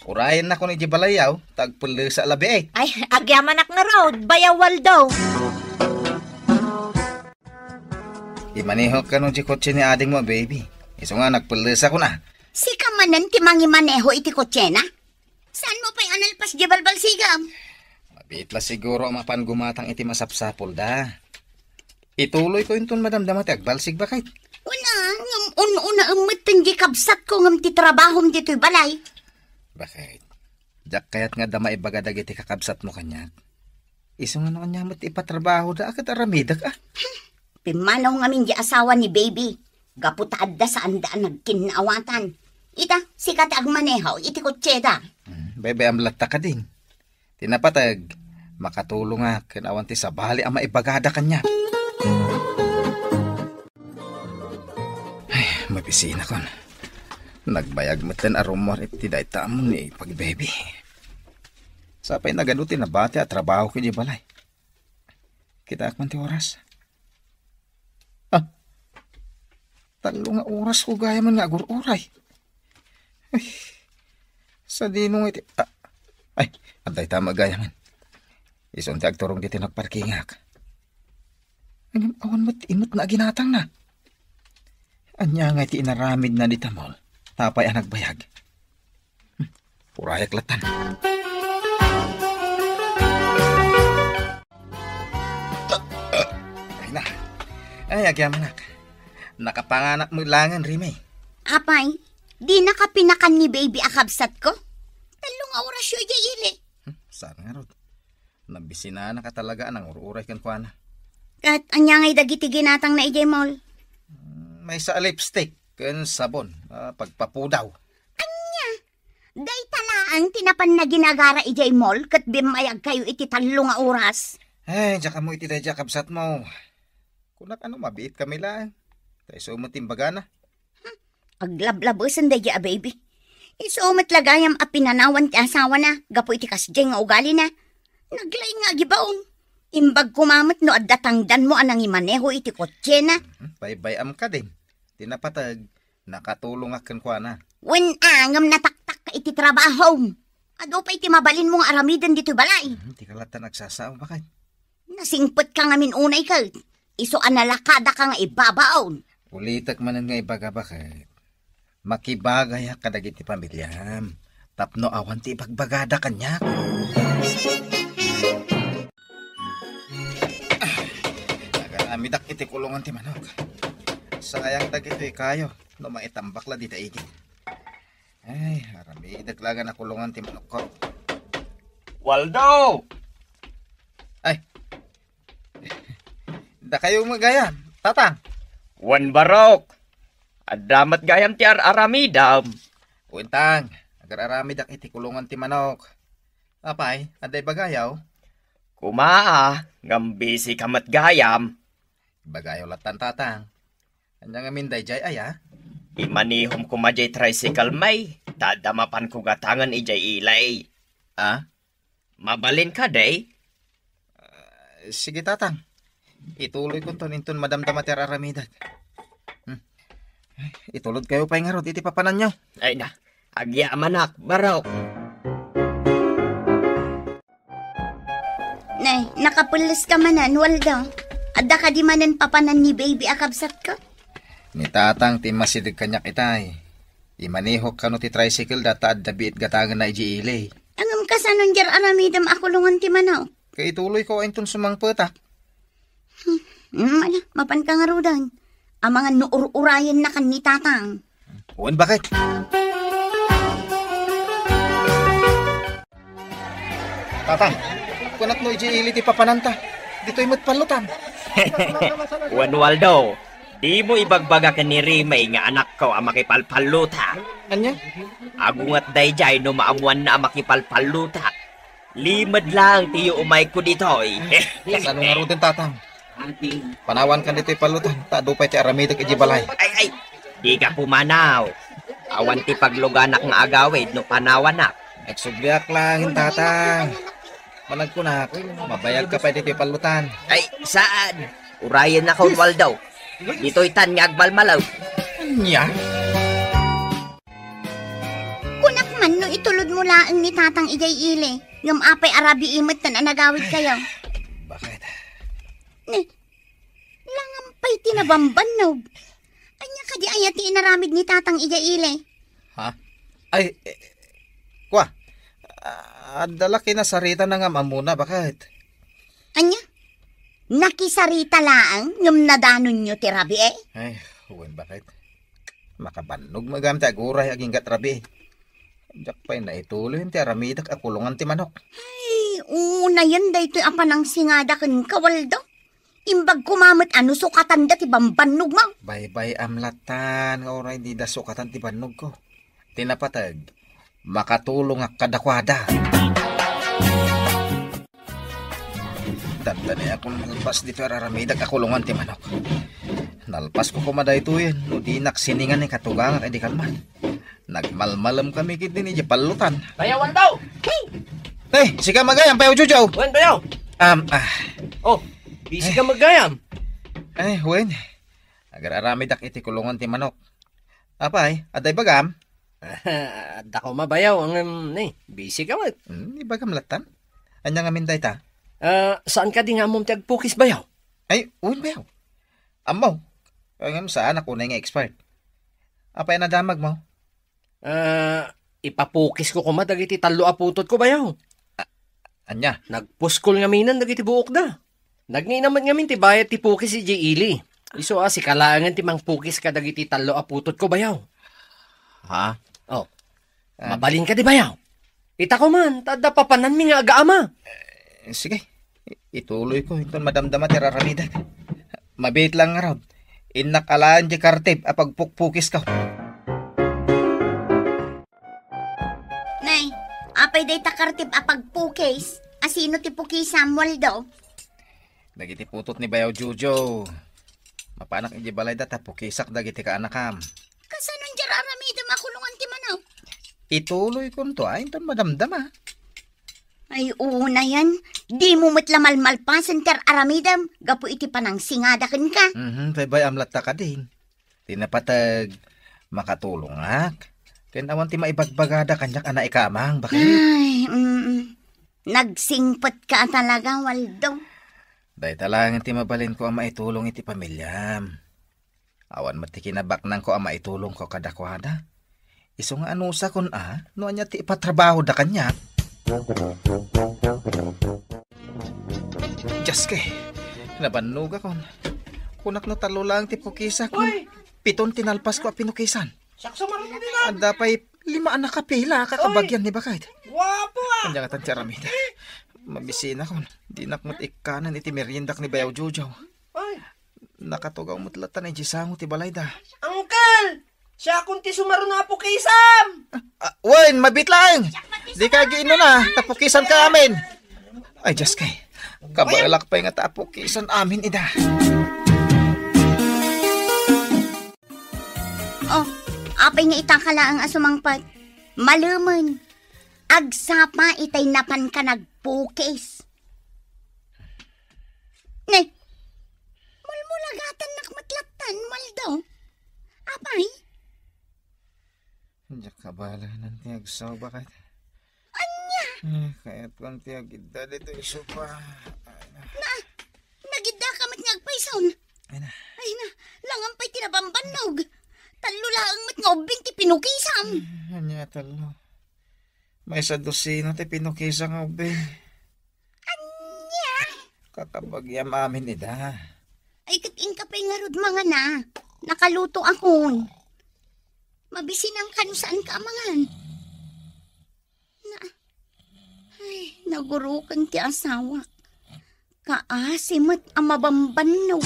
Urayennakon idiay balayyo, ta agpellesak la biit. Ay, agyamanak ngarud, Bayaw Waldo. Imanehok kano di kotse ni adingmo, baby. Isu nga nagpellesakon a. Sika manen ti mangimaneho iti kotsena? Saanmo pay a nalpas di balbalsigam? Mabiit la siguro a mapan gumatang iti masapsapulda. Ituloyko inton madamdama ti agbalsig, baket. Una, ngem un-unaem metten di kabsatko ngem ti trabahom ditoy balay. Baket. Diak kayat nga adda maibaga dagiti kakabsatmo kaniak. Isu nga no ania met ti ipatrabahoda a ket aramidek a. Pimmanaw ngamin di asawa ni baby. Gapu ta adda saanda a nagkinnaawatan. Ita, sika ti agmaneho iti kotseda. Hmm, baybay-am latta kadin. Ti napateg, makatulongak ken awan ti sabali a maibagada kaniak. Ay, mabisinakon. Nagbayag metten a rummuar iti dayta ammo ni Ipag, baby. Sapay nagadu ti nabati a trabaho idiay balay. Kitaak man ti oras. Ah, tallo nga oras ko gayamen nga agur-uray. Ay, sadino nga iti, ah, ay, adda ita met gayamen. Isun ti agturong ditoy nagparkingak. Ngem awan met ti imutna a ginatangna. Ania nga iti inaramidna dita mall? Apay a nagbayag? Hmm, purayak latan. Ay na. Ay, agyamanak. Nakapanganak met laengen, Rime. Apay, dinaka pinakan ni baby a kabsatko? Tallo nga orasyo idiay ili. Hmm, saan ngarud? Nabisinanaka talaga a nangur-uray kenkuana. Ket ania ngay dagiti ginatangna idiay mall? Mm, maysa a lipstick ken sabon, ah, pagpapudaw. Ania? Dayta laeng ti napanna ginagara idiay mall ket bimmayagkayo iti tallo nga oras? Ay, diak ammo iti daydiay a kabsatmo. Kunak a no mabiitkami laeng. Ta isu met ti imbagana. Hmm, aglablabesen daydiay a baby. Isu met la gayam a pinanawan ti asawana gapu iti kasdiay nga ugalina. Naglaing nga agibaon. Imbag koma met no adda tangdanmo a nangimaneho iti kotsena. Hmm, baybay-am kadin. Ti napateg, nakatulongak kenkuana. Wen a, ngem nataktakka iti trabahom. Adu pay ti mabalinmo nga aramiden ditoy balay. Hmm, dika latta agsasao, baket. Nasingpetka ngamin unay ket isu a nalakadaka nga ibabaon. Ulitek manen nga ibaga, baket. Makibagayak kadagiti pamiliam tapno awan ti ibagbagada kaniak. Nagaramidak iti kulongan ti manok. Sayang dagitoy kayo no maitambak la dita igid. Ay, aramidek laeng a kulongan ti manokko. Waldo! Ay, dakayo met gayam, Tatang. Wen, Barok. Adda met gayam ti ar-aramidam. Uwintang, agar-aramidak iti kulungan ti manok. Apay, adda ibagayo? Kumaa, ngem busy ka met gayam. Ibagayo lattan, Tatang. Ania ngamin daydiay, aya? Imanihom koma jay tricycle, may, ta adda mapanko gatangen idiay ili. Ah? Mabalin kadi? Ah, sige, Tatang. Ituloykonton inton madamdama ti ar-aramidek. Hmm. Itulodkayo pay ngarud iti papananyo. Ay na, agyamanak, barok. Nay, nakapulleska manen, Waldo. Adda kadi manen papanan ni baby a kabsatko? Ni Tatang ti immasideg kaniak itay. Imanihok kano ti tricycle da ta adda biit gatangenna idiay ili. Ngem kasano diay ar-aramidem a kulongan ti manok? Ket ituloyko inton sumangpetak. Hmm, ala, mapanka ngaruden. Amangan no ur-urayennakan ni Tatang. Wen, baket? Tatang, kunak no idiay ili ti papananta. Ditoy met pallutan. Wen, Waldo, dimo ibagbaga ken ni Rimay nga anakko a makipalpalluta. Ania? Agunget daydiay no maamuanna a makipalpalluta. Limed laeng ti yuumayko ditoy. Kasano ngaruden, Tatang? Panawankan ditoy pallutan, ta adu pay ti aramidek idiay balay. Ay, ay, dika pumanaw. Awan ti pagluganak nga agawid no panawanak. Nagsubliak laeng, Tatang. Managkunak, mabayagka pay ditoy pallutan. Ay, saan? Urayennakon, Waldo. Ditoy tan nga agmalmalaw. Ania? Kunak man no itulodmo laeng ni Tatang idiay ili, ngem apay a rabii metten a nagawidkayo? Baket? Ne, langan pay ti nabambannog. Ania kadi aya ti inaramid ni Tatang idiay ili? Ha? Ay, eh, kua, ah, adda la kinasarita na nga mamuna, baket? Ania? Nakisarita laeng ngem nadanonyo ti rabii? Ay, wen, baket. Makabannog met gayam ti aguray agingga rabii. Diak pay naituloy ti aramidek a kulongan ti manok. Ay, unayen daytoy a panangsingada kenka, Waldo. Imbag koma met a no sukatanda ti bambannogmo. Baybay-am lattan nga uray dida sukatan ti bannogko. Ti napateg, makatulongak kadakuada. Dandaniakon nalpas ditoy ar-aramidek a kulongan ti manok. Nalpasko koma daytoyen no dinak siningan ni katugangak idi kalman. Nagmalmalem kami ketdin idiay pallutan. Bayaw, Waldo! Eh, sika met gayam, Bayaw Jojo. Wen, bayaw. Um, ah. Oh, busy ka met gayam. Ay, wen. Agar-aramidak iti kulongan ti manok. Apay, adda ibagam? Adda koma, bayaw, ngem, ne, busy ka met. Hmm, ibagam lattan. Ania ngamin dayta? Ah, saan kadi nga ammom ti agpukis, bayaw? Ay, wen, bayaw. Ammo. Ngem saanak unay nga expert. Apay a nadamagmo? Ah, ipapukisko koma dagiti tallo a putotko, bayaw. A-, ania? Nagpuskol ngaminen dagiti buokda. Nagngina met ngamin ti bayad ti pukis idiay ili. Isu a sika laengen ti mangpukis kadagiti tallo a putotko, bayaw. Ha? Oh. Ah. Mabalin kadi, bayaw? Ita koma, ta adda papananmi nga agaama. Eh, sige. I-, ituloyko inton madamdama ti ar-aramidek. Mabiit laeng ngarud. Innak alaen diay kartib a pagpukpukisko. Nay, apay dayta kartib a pagpukis? Asino ti pukisam, Waldo? Dagiti putot ni Bayaw Jojo. Mapanak idiay balayda ta pukisak dagiti kaanakam. Kasano diay ar-aramidem a kulongan ti manok? Ituloykonto a inton madamdama. Ay, unayen, dimo met la malmalpasen ti ar-aramidem gapu iti panangsingada kenka. Mhm, baybay-am latta kadin. Ti napateg, makatulongak. Ken awan ti maibagbagada kaniak a naikamang, baket? Ay, mm. Nagsingpetka a talaga, Waldo. Dayta laeng ti mabalinko a maitulong iti pamiliam. Awan met ti kinabaknangko a maitulongko kadakuada. Isu nga anusakon a no ania ti ipatrabahoda kaniak. Dios, nabannogakon. Kunak no tallo laeng ti pukisak, Uy! Piton ti nalpasko a pinukisan. Sakso man ito, Dilan. Adda pay lima a nakapila a kakabagian ni baket. Guapo, ah! Ania ngatan ti aramidek? Mabisinakon. Dinak met ikkanen iti meriendak ni Bayaw Jojo. Ay. Nakatugaw met latta idiay sango ti balayda. Uncle! Siakon ti sumaruno a pukisam! Ah, wen, mabiit laeng. Dika agiinnuna, ta pukisanka amin. Ay, Diyos kay. Kabaelak pay nga ta pukisan amin ida. Oh, apay nga itaka laeng a sumangpet? Malemen. Agsapa itay napanka nagpukis. Ne, mulmulagatannak met lattan, Waldo. Apay? Diak kabalanan ti agsao, baket. Ania? Eh, kayatko ti agidda ditoy sopa. Ay, na. Na, nagiddaka met nga agpayson. Ay, na. Ay, na, langan pay ti nabambannog. Tallo laeng met nga ubbing ti pinukisam. Eh, ania tallo? Maysa dosina ti pinukisam nga ubbing. Ania? Kakabagiam amin ida. Ay, ket inka pay ngarud mangana. Nakalutoakon. Mabisinanka no saanka a mangan. Na, ay, naguroken ti asawak. Kaasi met a mabambannog.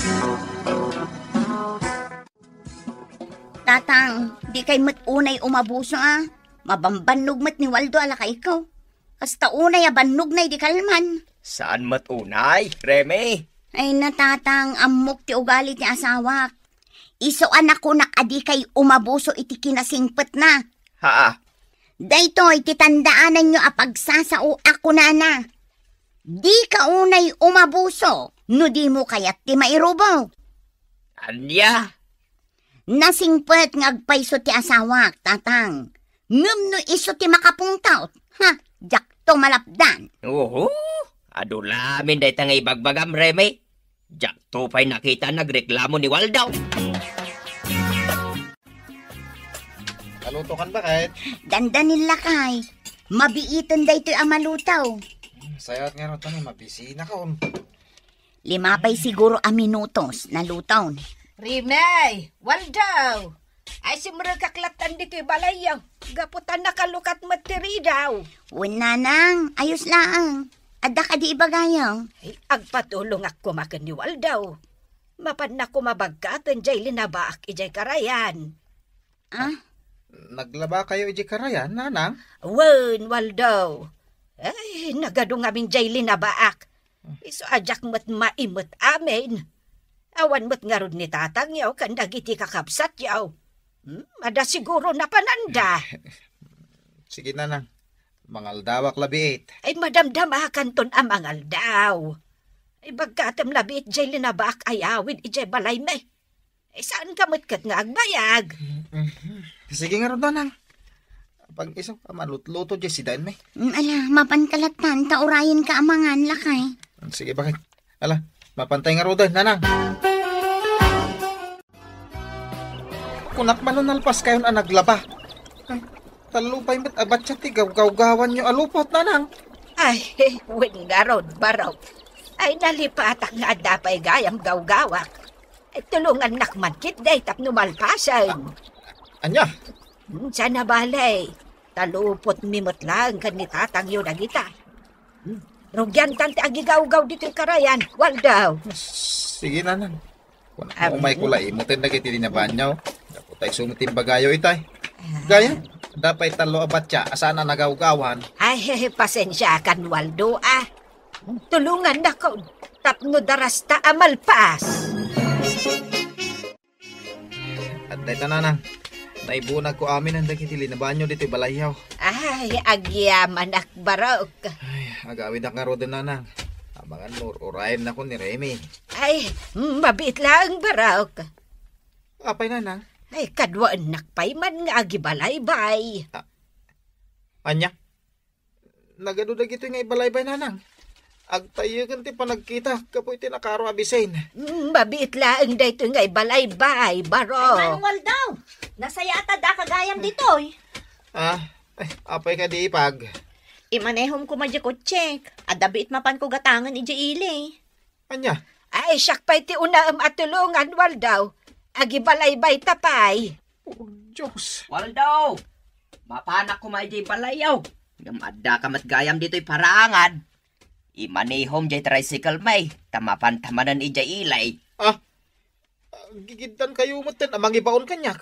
Tatang, dikay met unay umabuso a. Mabambannog met ni Waldo a lakayko. Kasta unay a bannogna idi kalman. Saan met unay, Reme? Ay, na, Tatang, ammok ti ugali ti asawak. Isu a nakunak a dikay umabuso iti kinasingpetna. Haa. Daytoy ti tandaananyo a pagsasao a kunana. Dika unay umabuso no dimo kayat ti mairubo. Ania? Nasingpet nga agpayso ti asawak, Tatang. Ngem no isu ti makapungtot, ha, diakto malapdan. Oho, adu lamin dayta nga ibagbagam, Reme. Diakto pay nakita nagreklamo ni Waldo. Kalutokan, baket? Dandanin, lakay. Mabiiten daytoy a maluto. Hmm, sayat nga raw, Tani, mabisinakon. Lima pay siguro a minutos, naluton. Reme, Waldo! Ay, simrekak lattan ditoy balayyo. Gapu ta nakalukat met ti ridaw. Wen, Nanang, ayos laeng. Adda kadi ibagayo? Ay, agpatulongak koma ken ni Waldo. Mapannak koma bagkaten jay linabaak idiay karayan. Ah? Naglabakayo idiay karayan, Nanang? Wen, Waldo. Ay, nagadu ngamin jay linabaak. Isu a diak met maimet amin. Awan met ngarud ni tatangyo ken dagiti kakabsatyo. Hmm, adda siguro napananda. Sige, Nanang. Mangaldawak labiit. Ay, madamdamakanton a mangaldaw. Ay, bagkatem labiit jay linabaak a yawid idiay balaymi. Ay, saanka met ket nga agbayag? Mhm. Sige ngarud, Nanang. Pag-iso ka, malutluto jay sidaenmi. Mm, ala, mapanka lattan, ta urayenka a mangan, lakay. Sige, baket? Ala, mapantay ngaruden, Nanang. Kunak man no nalpaskayon a naglaba. Ay, tallo pay met a batsa ti gawgawgawanyo a lupot, Nanang. Ay, wen ngarud, barok. Ay, nalipatak nga adda pay gayam gawgawak. Ay, tulongannak man ketdi tapno malpasen. Ania? Hmm, saan a bale. Ta lupotmi met laeng ken ni tatangyo dagita. Hmm, rugiantan ti agigawgaw ditoy karayan, Waldo. Sige, Nanang. Kunak, umayko la imuten dagiti linabanyo. Gapu ta isu met ti imbagayo itay. Gayam, adda pay tallo a batsa a saan a nagawgawan. Ay, pasensiakan, Waldo, a. Tulongannakon tapno darasta a malpas. Adda ita, Nanang. Naibunagko amin dagiti linabanyo ditoy balayyo. Ay, agyamanak, barok. Ay, agawidak ngaruden, Nanang. Amangan no ur-urayennakon ni Remy. Ay, mabiit laeng, barok. Apay, Nanang? Ay, kaduaennak pay man nga agibalaybay. Ah, ania? Nagadu dagitoy nga ibalaybay, Nanang. Agtayyeken ti panagkita gapu iti nakaro a bisin. Mm, mabiit laeng daytoy nga ibalaybay, baro. Ay, Manong Waldo! Nasayaat a daka gayam ditoy. Ah, ay, apay kadi, Ipag? Imanehom koma di kotse. Adda biit mapanko gatangen idiay ili. Ania? Ay, siak pay ti unaem a tulongan, Waldo. Agibalaybayta pay. Oh, Dios. Waldo! Mapanak koma idiay balayyo. Ngem addaka met gayam ditoy paraangan. Imanehom jay tricycle mi, ta mapanta manen idiay ili. Ah, gigiddankayo metten a mangibaon kaniak.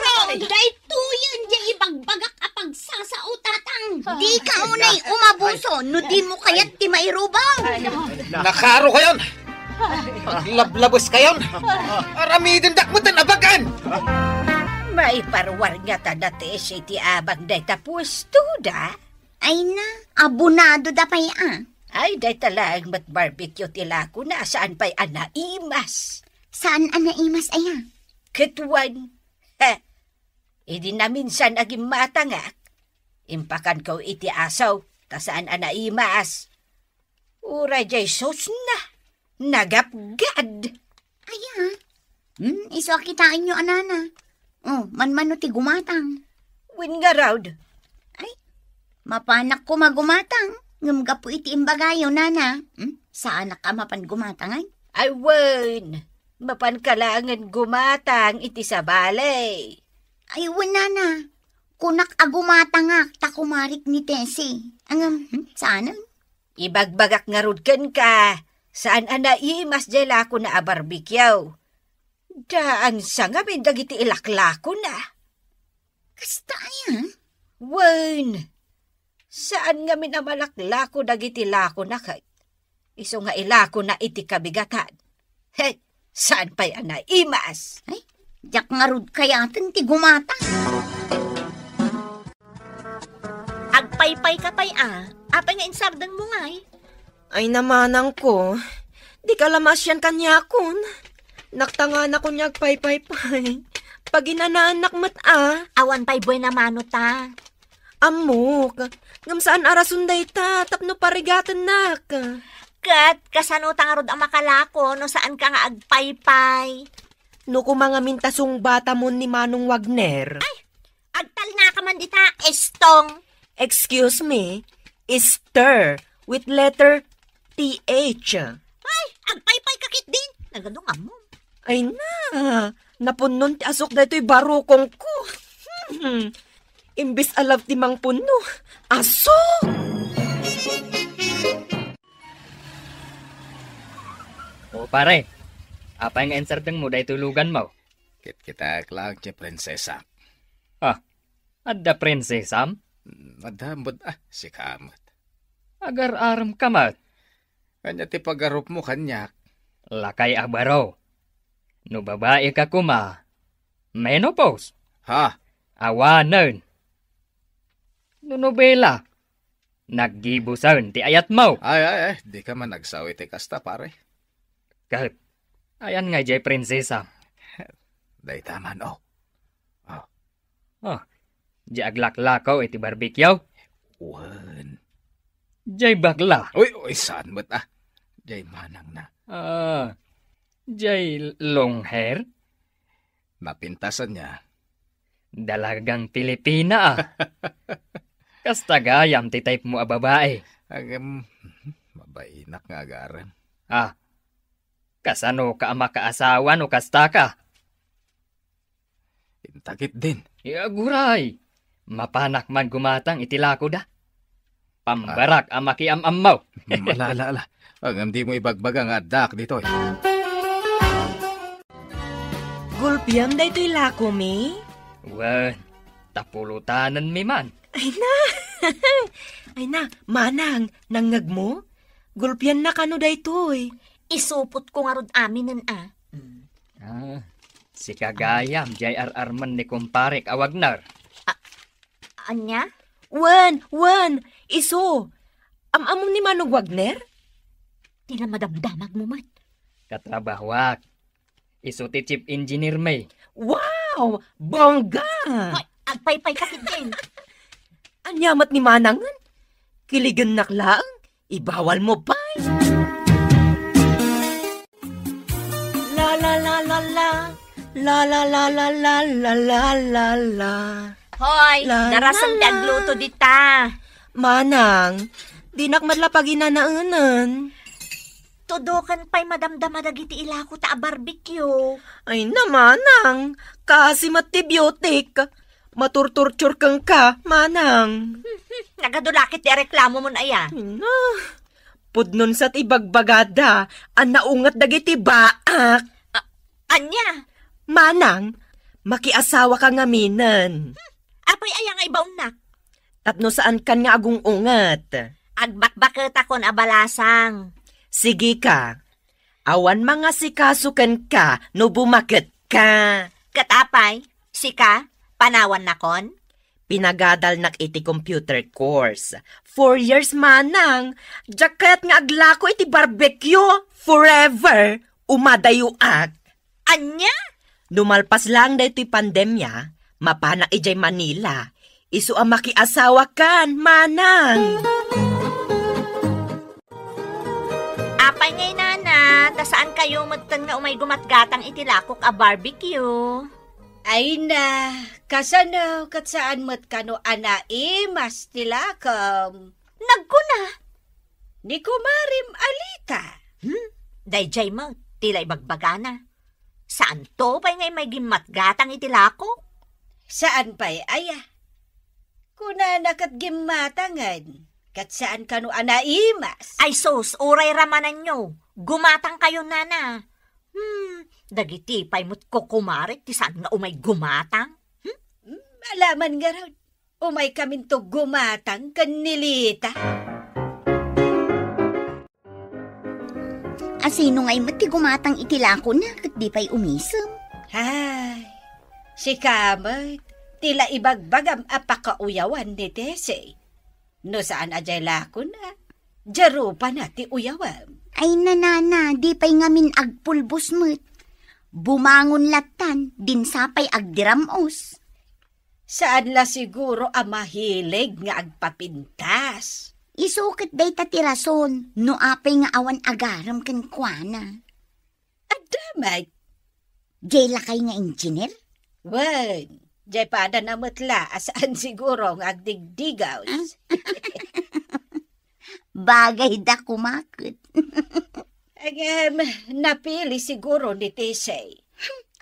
Ngarud, daytoyen diay ibagbagak a pagsasao, Tatang. Dika unay umabuso no dimo kayat ti mairubong. Nakaro kayon! Aglablabes kayon! Aramidendak met a bag-an! Maiparuar ngata dayta iti abang dayta puesto da? Ay na, abonado da pay a. Ay, dayta laeng met barbecue ti lakona, saan pay a naimas. Saan a naimas aya? Ket wen, he, idi naminsan a gimmatangak, impakanko iti aso, ta saan a naimas. Uray diay sosna, nagapgad. Aya? Hmm, isu a kitaenyo a nana. Oh, manmano ti gumatang. Wen ngarud. Ay, mapanak koma gumatang. Ngem gapu iti imbagayo, nana. Hmm, saanak a mapan gumatang, ay? Ay, wen. Mapanka laengen gumatang iti sabali. Ay, wen, nana. Kunak a gumatangak ta kumarik ni Tessie. Ngem, hmm, saanen? Ibagbagak ngarud kenka, saan a naimas diay lakona a barbecue. Daan sa ngamin dagiti ilaklakona. Kasta aya? Wen, saan ngamin a malaklako dagiti lakona ket isu nga ilakona iti kabigatan. He, saan pay a naimas? Ay, diak ngarud kayaten ti gumatang. Agpaypayka pay a. Apay nga insardengmo ngay? Ay, namanangko. Dika la maasian kaniakon. Naktanganakon nga agpaypaypay. Paginanaannak met a. Awan pay buena mano ta. Ammok. Ngem saan a rason dayta tapno parigatennak. Ket kasano ta ngarud a makalako no saanka nga agpaypay? No koma ngamin ta sungbatamon ni Manong Wagner. Ay, agtalnaka man dita, Estong. Excuse me, Esther with letter T H. Ay, agpaypay ka ketdin. Nagadu nga mo. Ay na, napunnon ti asok daytoy barukongko. Hmm. Imbes a love ti mangpunno, asok! O pare, apay nga insardengmo daytoy luganmo? Kitkitaek laeng ti prinsesa. Ah, adda prinsesam? Mm, adda met, ah, sika met. Agar-arem ka met. Ania ti pagarupmo kaniak? Lakay a baro. No babai ka koma, menopause. Ha? Awanen. No nobela, naggibusen ti ayatmo. Ay, ay, ay, dika man agsao iti kasta, pare. Ket, ayan nga idiay prinsesa. Dayta man, oh. Oh. Oh, diay aglaklako iti barbecue? Wen. Diay bakla? Uy, uy, saan met, ah? Diay manangna. Ah, diay long hair? Napintasan niya. Dalagang Pilipina, ah. Kasta gayam ti type mo a babae. Agam, mabainak nga agarem. Ah, kasano ka a makaasawa no kasta ka? Inta ketdin. Aguray! Mapanak man gumatang iti lakoda. Pambarak a makiam-ammo. Hmm, ala, ala, ala. Ngem dimo ibagbaga nga addaak ditoy. Gulpiam daytoy lakomi? Wen, ta pulotanenmi man. Ay na! Ay na, manang, nangngegmo? Gulpianna kano daytoy? Isupotko ngarud aminen a. Mm. Ah, sika gayam, diay ar-armen ni kumparek a Wagner. A-, ania? Wen, wen, isu. Am-ammom ni Manong Wagner? Ti la madamdamagmo met. Katrabahoak. Isu ti chief engineer mi. Wow! Bongga! Hoy, agpaypay ka, Kidin. Ania met ni Manangen? Kiligennak laeng, ibawal mo pay. La, la, la, la, la. La, la, la, la, la, la, la, la, la. Hoy, la, darasem la, ti la. Agluto dita. Manang, dinak met la paginanaenen. Tudoken pay madamdama dagiti ilako ta a barbecue. Ay na, Manang, kasi met ti biotik. Maturturtur kenka, Manang. Nagadu la ket ti reklamomon aya. Ay na. Pudnon sa ti ibagbagada, a naunget dagiti baak. A-, ania? Manang, makiasawaka ngaminen. Apay aya nga ibaonnak? Tapno saankan nga agung-unget. Agbakbaketakon a balasang. Sige ka. Awan mangasikaso kenka no bumaketka. Ket apay? Sika? Panawannakon? Pinagadalnak iti computer course. Four years, Manang. Diak kayat nga aglako iti barbecue. Forever. Umadayoak. Ania? No malpas laeng daytoy pandemia, mapanak idiay Manila. Isu a makiasawakan, Manang. Apay ngay, Nana, ta saankayo metten nga umay gumatgatang iti lakok a barbecue? Ay na, kasano ket saan met kano a naimas ti lakom? Nagkuna. Ni kumarem Alita. Hmm? Daydiay met ti la ibagbagana. Saanto pay nga imay gimmatgatang iti lakok? Saan pay aya? Kunana ket gimmatangen, ket saan kano a naimas. Ay sus, uray ramananyo. Gumatangkayo, Nana. Hmm, dagiti pay met kukumare ti saan nga umay gumatang? Hmm? Hmm, alaman ngarud. Umaykaminto gumatang ken ni Lita. Asino ngay met ti gumatang iti lakona ket di pay umisem? Ay, sika met, ti la ibagbagam a pakauyawan ni Tessie. No saan a diay lakona, diay rupana ti uyawam. Ay, Nana, di pay ngamin agpulbos met. Bumangon lattan, dinsa pay agdiram-os. Saan la siguro a mahilig nga agpapintas? Isu ket dayta ti rason no apay nga awan agarem kenkuana. Adda met. Diay lakay nga engineer? Wen, diay padana met la a saan siguro nga agdigdigaws. Bagay da kumaket. Ngem, napili siguro ni Tessie.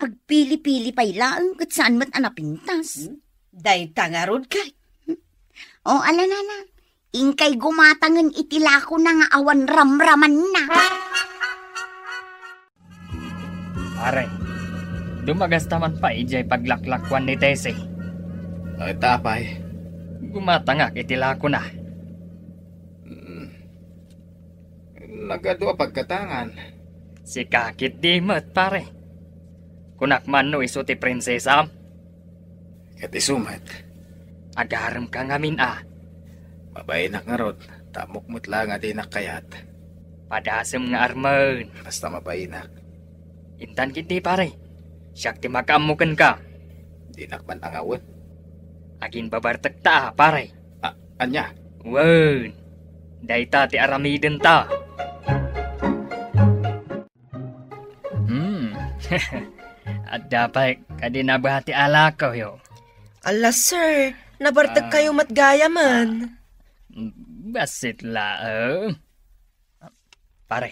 Agpili-pili pay laeng ket saan met a napintas. Hmm? Dayta ngarud kay. O, ala, Nana, inkay gumatangen iti lakona nga awan ramramanna. Pare, dumagasta man pay idiay paglaklakuan ni Tessie. Ay, ta apay? Gumatangak iti lakona. Hmm. Nagadu a pagkatangan. Sika ketdi met, pare. Kunak man no isu ti prinsesam? Ket isu met. Agaremka ngamin a. Mabainak ngarud, ta ammok met la nga dinak kayat. Padasem nga armen. Basta mabainak. Intan ketdi, pare. Siak ti makaammo kenka. Dinak man angawen. Aginbabartekta a, pare. A-, ania? Wen, dayta ti aramidenta. Hmm. Adda pay kadi nabati a lakoyo. Ala, sir, nabartek kayo met gayamen. Ah, bassit laeng. Pare,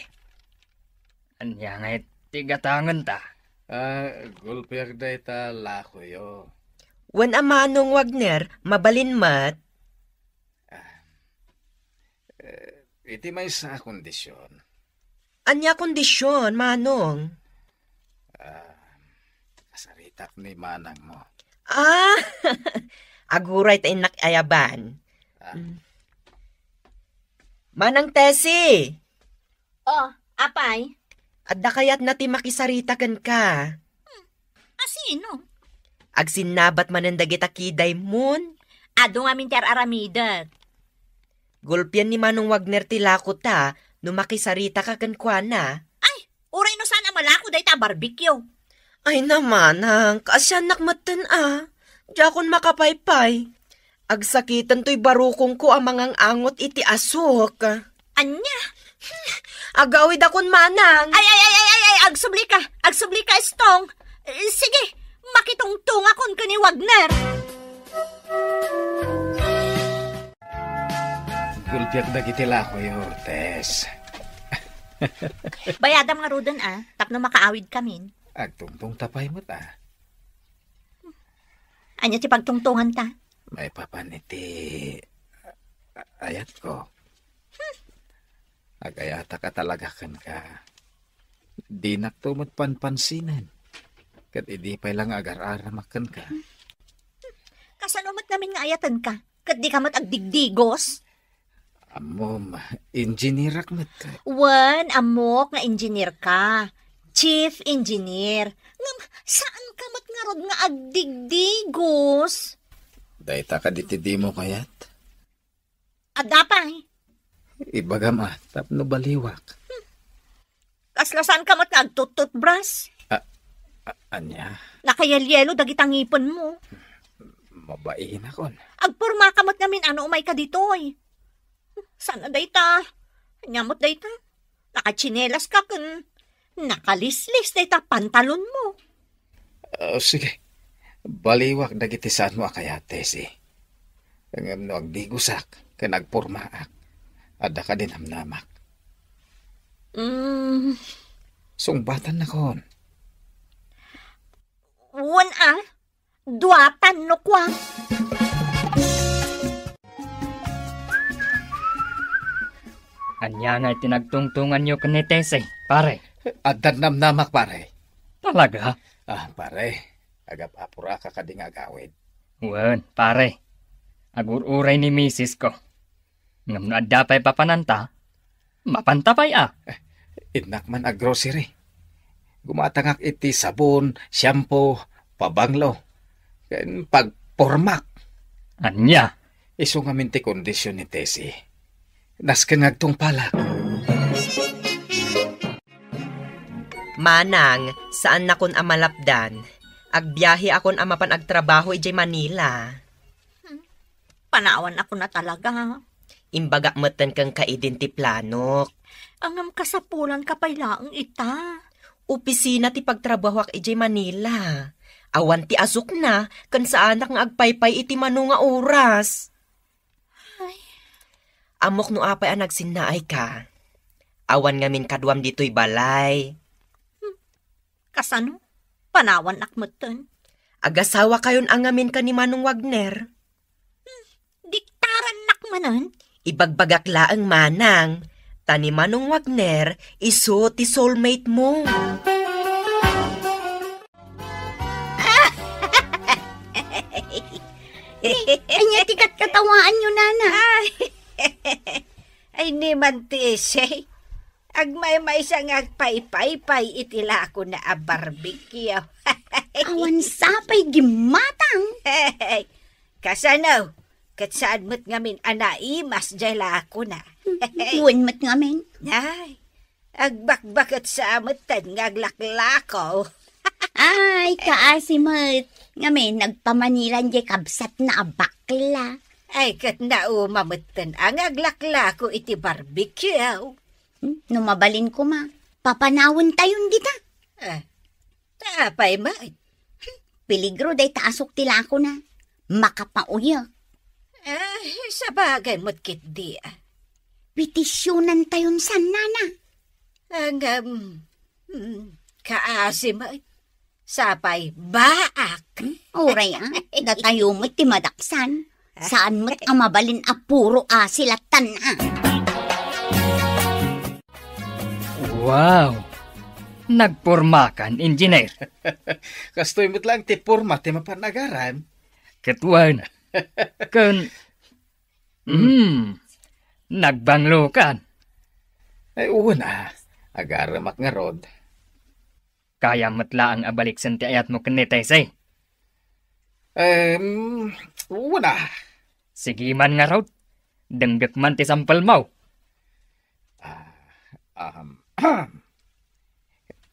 ania ngay ti gatangenta? Ah, gulpiak dayta lakoyo. Wen a Manong Wagner, mabalin met. Ah, eh, iti maysa a kondisyon. Ania kondisyon, Manong? Ah, kasaritak ni manangmo. Ah, aguray ta innak ayaban. Ah. Mm. Manang Tessie! Oh, apay? Adda kayatna ti makisarita kenka. Hmm, asino? Agsinnabat manen dagita kidaymon. Adu ngamin ti ar-aramidek. Gulpian ni Manong Wagner ti lakota no makisaritaka kenkuana. Ay, uray no Palako dayta a barbecue. Ay na, manang, kaasiannak metten a. Diakon makapaypay. Agsakiten toy barukongko a mangang-angot iti asuk. Ania? Agawidakon, manang. Ay, ay, ay, ay, ay, ay, agsubli ka. Agsubli ka, Estong. Eh, sige, makitungtungakon ken ni Wagner. Gulpiak dagiti lakoyo, Tess. Bayadam ngaruden a, tapno makaawidkamin. Agtungtongta pay met a. Ania ti pagtungtonganta? Maipapan iti ayatko. Agayatak a talaga kenka. Dinakto met panpansinen. Ket idi pay la nga agar-aramak kenka. Kasano met ngamin nga ayatenka? Ket dika met agdigdigos? Ammom, engineerak met ka. Wen, ammok nga engineer ka. Chief engineer. Ngem, saan ka met ngarud nga agdigdigos? Dayta kadi ti dimo kayat? Adda pay. Ibagam a, tapno baliwak. Kasla saan ka met nga agtututbras? A-, a-, ania? Nakayelyelo dagita ngipenmo. Mabainakon. Agporma ka met ngamin a no umayka ditoy. Saan a dayta? Ania met dayta? Nakatsinelas ka ken nakalislis dayta pantalonmo. Ah, sige. Baliwak dagiti saanmo a kayat, Tessie. Ngem no agdigosak ken agpormaak, adda kadi namnamak? Mm. Sungbatannakon. Wen a, duatan no kua. Ania nga iti nagtungtonganyo ken ni Tessie, pare? Adda namnamak, pare. Talaga? Ah, pare, agap-apuraka kadi nga agawid. Wen, pare. Agur-uray ni misis ko. Ngem no adda pay papananta, mapanta pay a. Eh, innak man a grocery. Gumatangak iti sabon, shampoo, pabanglo, ken pagpormak. Ania? Isu ngamin ti kondisyon ni Tessie. Nasken nga agtungpalak. Manang, saannakon a malapdan. Agbiaheakon a mapan agtrabaho idiay Manila. Panawanakon a talaga. Imbagak metten kenka idin ti planok. Ngem kasapulanka pay laeng ita. Opisina ti pagtrabahoak idiay Manila. Awan ti asukna, ken saanak nga agpaypay iti mano nga oras. Ay. Ammok no apay a nagsinnaayka. Awan ngamin kaduam ditoy balay. Hmm. Kasano? Panawannak metten. Agasawakayon a ngamin ken ni Manong Wagner. Hmm. Diktarannak manen? Ibagbagak laeng, manang. Ta ni Manong Wagner, isu ti soulmate mo. Ania ti katkatawaanyo, nana? Ay. Ay, ni man ti Tessie. Agmaymaysa nga agpaypaypay iti lakona a barbecue. Awan sapay gimmatang. Kasano? Ket saan met ngamin a naimas diay lakona. Wen met ngamin. Ay, agbakbaket sa metten nga aglaklako. Ay, kaasi met. Ngamin, nagpamanilan diay kabsatna a bakla. Ay, ket nauma metten a nga aglaklako iti barbecue. Hmm, no mabalin koma, papanawentayon dita. Eh, ta apay met? Peligro dayta asuk ti lakona. Makapauyek. Eh, sabagay met ketdi, ah. Petisyonantayon san, nana. Ngem, mm, kaasi met. Sapay, baak. Hmm? Uray, ah. Datayo met ti madaksan. Saan met a mabalin a puro asi lattan, ah. Wow! Nagpormakan, engineer. Kastoy met laeng ti porma ti mapan agaram. Ket wen. Ken, mm, nagbanglokan. Ay, wen, ah. Agaramak ngarud. Kayam met laeng a baliksen ti ayatmo ken ni Tessie. Em, wen a. Sige man ngarud. Denggek man ti sampelmo. Ah, um,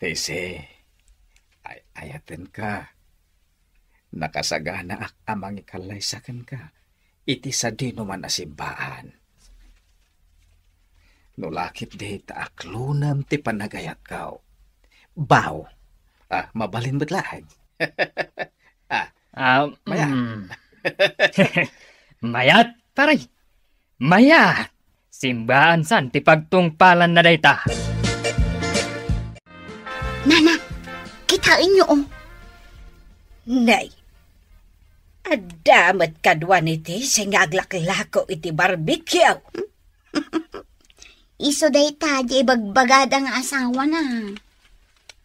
Isi, ay-, ayatenka. Nakasaganaak a mangikallaysa kenka iti sadinoman a simbaan. No lakip di ta aklonem ti panagayatko. Baw, ah, mabalin met laeng. Ah, Ah, mayat. Mm. Mayat, pare. Mayat. Simbaan san ti pagtungpalanna dayta. Nana, kitaenyo, oh. Nay, adda met kadua ni Tisi nga aglaklako iti barbecue. Isu dayta di ibagbagada nga asawana.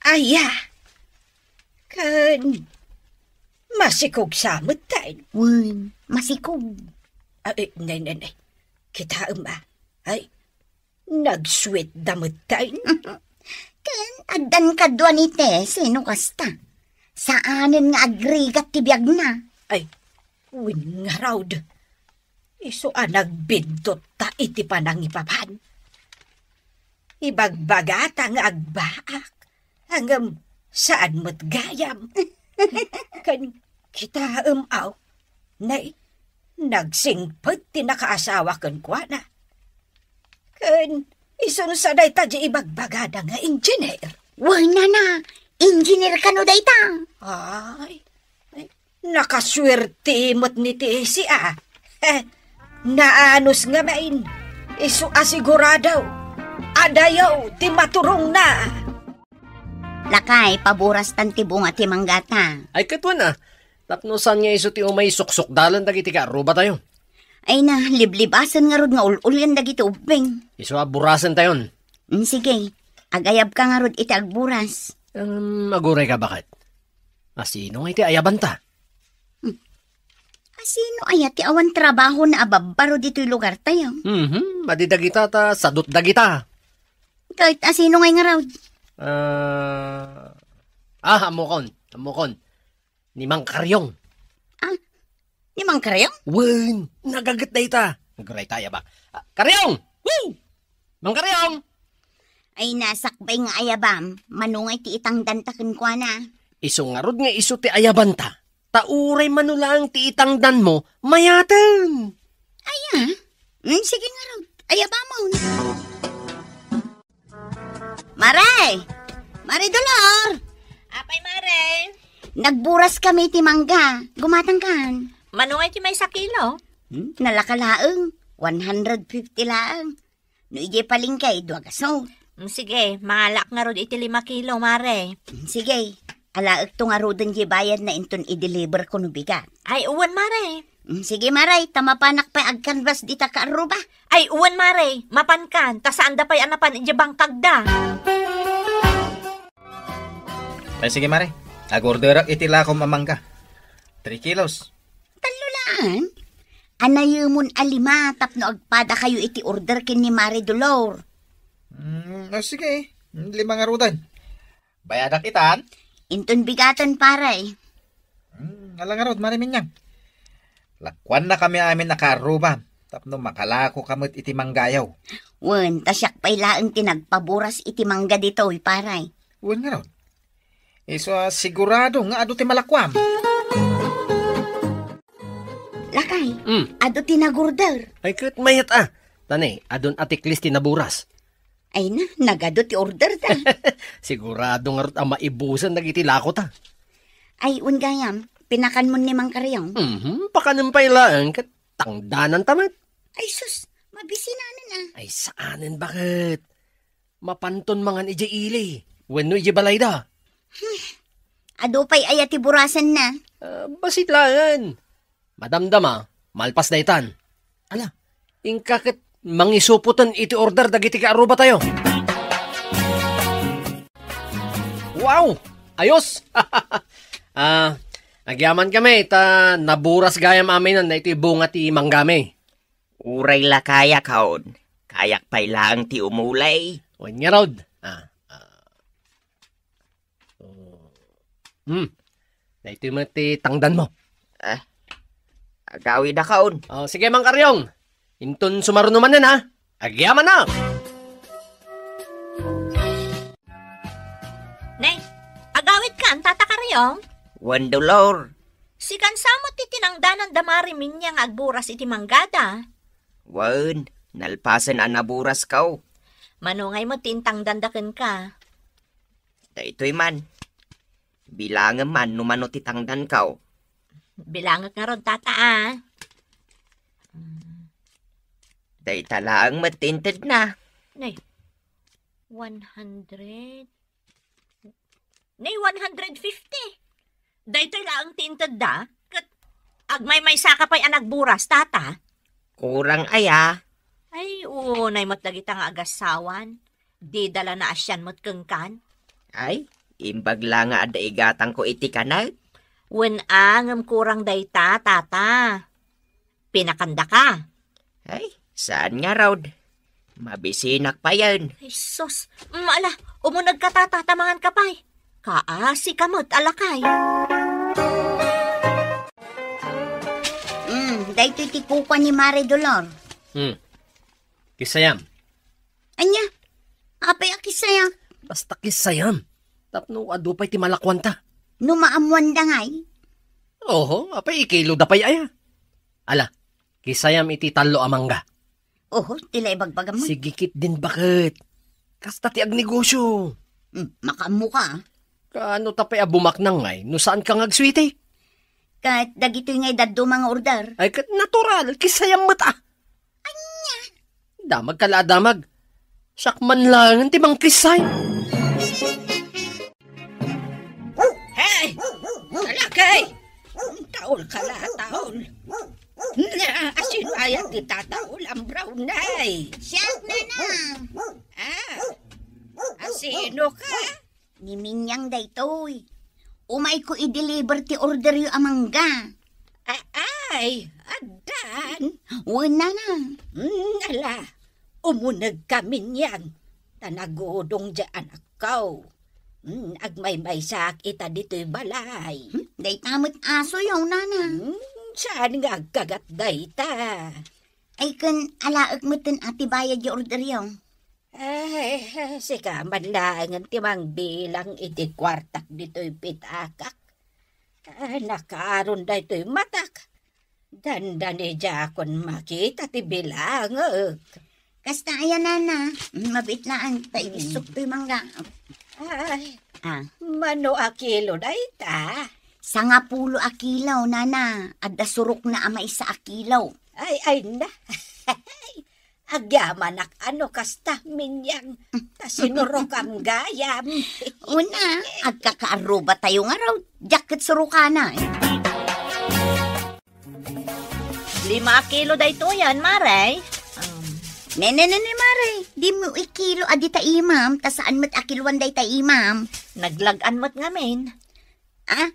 Aya, ken masikog sa met tayo. Wen, masikog. Ay, nay, nay, nay. Kitaem, ah. Ay, nagsuetda met tayo. Ken addan kadua ni Tisi no kasta. Saanen nga agrigat ti biagna. Ay, wen ngarud. Isu a nagbintot ta iti panangipapan. Ibagbagata nga agbaak, ngem saan met gayam. Ken kitaem, aw, nay, nagsingpet ti nakaasawa kenkuana. Ken isun sa dayta di ibagbagada nga engineer. Wen, nana, engineer kano dayta? Ay, ay, nakasuerte met ni Tisi, ah. Eh, naanus ngamin. Isu a sigurado. Adayo ti maturongna. Lakay, paburastan ti bunga ti manggata. Ay, ket wen, ah. Tapno saan nga isu ti umay suksukdalan dagiti kaarrubatayo? Ay na, liblibasen ngarud nga ul-ulian dagiti ubbing. Isu a burasentayon. Mm, sige. Agayabka ngarud iti agburas. Em, agurayka, baket? Asino nga iti ayabanta? Hmm. Asino aya ti awan trabahona a babbaro ditoy lugartayo? Mhm, madi dagita ta sadut dagita. Ket asino ngay ngarud? Ah, ah, ammokon, ammokon. Ni Mang Karyong. Ah, ni Mang Karyong? Wen, nagaget dayta. Nagurayta, ayabak. Ah, Karyong! Woo! Mang Karyong! Ay, nasakbay nga ayabam, mano ngay ti itangdanta kenkuana? Isu ngarud nga isu ti ayabanta. Ta uray mano laeng ti itangdanmo, mayaten. Aya? Mm, sige ngarud, ayabamon. Mare! Mare Dolor! Apay, Mare? Nagburas kami ti mangga. Gumatangkan. Mano ngay ti maysa kilo? Hmm? Nalaka laeng. One hundred fifty laeng. No idiay palengke, dua gasut. Mm, sige, mangalaak ngarud iti lima kilo, Mare. Mm, sige. Alaekto ngaruden diay bayadna inton i-deliver ko no bigat. Ay, uwan, Mare. Mm, sige, Mare, ta mapanak pay agkanbas dita kaarruba. Ay, uwan, Mare, mapankan, ta saanda pay a napan idiay bangkagda. Ay, sige, Mare. Agorderak iti lakom a mangga. Three kilos. Tallo laan? Anayemon a lima tapno agpadakayo iti order ken ni Mare Dolor. Mm, ah, sige. Lima ngaruden. Bayadak itan? Inton bigaten, pare. Hmm, ala ngarud, Mare Minyang. Lakuannakami amin a kaarruba tapno makalakoka met iti manggayo. Wen, ta siak pay laeng ti nagpaburas iti mangga ditoy, pare. Wen ngarud. Isu a sigurado nga adu ti malakuam. Lakay, Mm. adu ti nagorder. Ay, ket mayat a. Tani, adun a tiklis ti naburas. Ay na, nagadu ti order da. Sigurado ngarud a maibusan dagiti lako ta. Ay, wen gayam, pinakanmon ni Mang Karyong? Mhm, pakanem pay laeng ket tangdanan ta met. Ay sus, mabisinanen a. Ay, saanen, baket? Mapanton mangan idiay ili wenno idiay balayda. Adu pay aya ti burasenna? Ah, bassit laeng. Madamdama, malpas daytan. Ala, inka ket mangisupoten iti order dagiti kaarrubatayo. Wow! Ayos! Ah, agyaman kami, ta naburas gayam amin na iti bunga ti manggami. Uray la kayak, haon. Kayak pay laeng ti umulay. Wen ngarud. Ah, ah. Oh. Hmm. Daytoy met ti tangdanmo. Ah, agawidakon. Oh, sige, Mang Karyong. Inton sumaruno manen, ha? Agyaman na! Anta ta kariyong? Wen, Dolor. Sikan sa met ti tinangdanan da Mari Minya nga agburas iti manggada. Wen, nalpasen a naburasko. Mano ngay met ti intangdanda kenka? Daytoy man. Bilangem man no mano ti tangdanko. Bilangek ngarud, tata, a. Dayta laeng met ti intedna. Nay, one hundred. Nay, one hundred fifty. Daytoy laeng ti intedda, ket agmaymaysa ka pay a nagburas, tata. Kurang aya? Ay, unay met dagita nga agassawan. Dida la naasian met kenkan. Ay, imbag la nga adda igatangko iti kanek. Wen a, ngem kurang dayta, tata. Pinakandaka. Ay, saan ngarud? Mabisinak payen. Ay, sus. Mm, ala, umunegka, tata, ta manganka pay. Kaasi ka met a lakay. Mm, daytoy ti kukua ni Mare Dolor. Hmm. Kisayam. Ania? Apay a kisayam? Basta kisayam. Tapno adu pay ti malakuanta. No maammuanda ngay? Oho, apay ikiloda pay aya? Ala, kisayam iti tallo a mangga. Oho, ti la ibagbagam man. Sige ketdin, baket. Kasta ti agnegosyo. Hmm, makaammoka, a. Kaano ta pay a bumaknang ngay no saanka nga agsuiti? Ket dagitoy ngay dadduma nga order. Ay, ket natural, kisayam met, a. Ania? Damagka la a damag. Siak man laengen ti mangkisay. Hey! Lalaki! Taolka la, taol. Asino aya ti tataolam, Brownie? Siak, nana. A, asino ka? Ni Minyang daytoy. Umayko i-deliver ti orderyo a mangga. A-, ay, addan. Wen, nana. Mm, ala, umunegka, Minyang, ta nagudong diay anakko. Mm, agmaymaysaak ita ditoy balay. Hmm, dayta met asoyo, nana. Mm, saan nga agkagat dayta? Ay, ken alaek metten a ti bayad ti orderyo. Ay, sika man laengen ti mangbilang iti kuartak ditoy pitakak. A, nakaaron daytoy matak. Dandani diakon makita ti bilangek. Kasta aya, nana. Mabiit laeng ta ibissok toy mangga. Ay, a, mano a kilo dayta? Sangapulo a kilo, nana. Adda surokna a maysa a kilo. Ay, ay na. Agyamanak a no kasta, Minyang, ta sinurokam gayam. Una, agkakaarrubatayo ngarud, diak ket surokana. Lima a kilo daytoyen, Mare. Um, ne, ne, ne, ne, Mare, dimo ikilo a dita imam, ta saan met a kiloan dayta imam. Naglag-an met ngamin. A?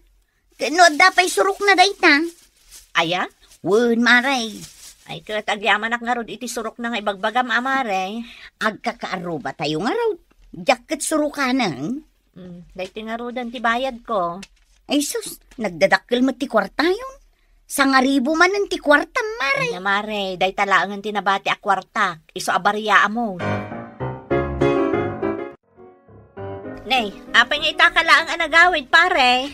Ket no adda pay surokna dayta? Aya? Wen, Mare. Ay, ket agyamanak ngarud iti surokna nga ibagbagam a, Mare. Agkakaarrubatayo ngarud. Diak ket surokanen. Mm, daytoy ngaruden ti bayadko. Ay sus, nagdadakkel met ti kuartayon. Sangaribu manen ti kuartam, Mare. Ania, Mare, dayta laengen ti nabati a kuartak. Isu a bariaam. Ne, apay nga itaka laeng a nagawid, pare?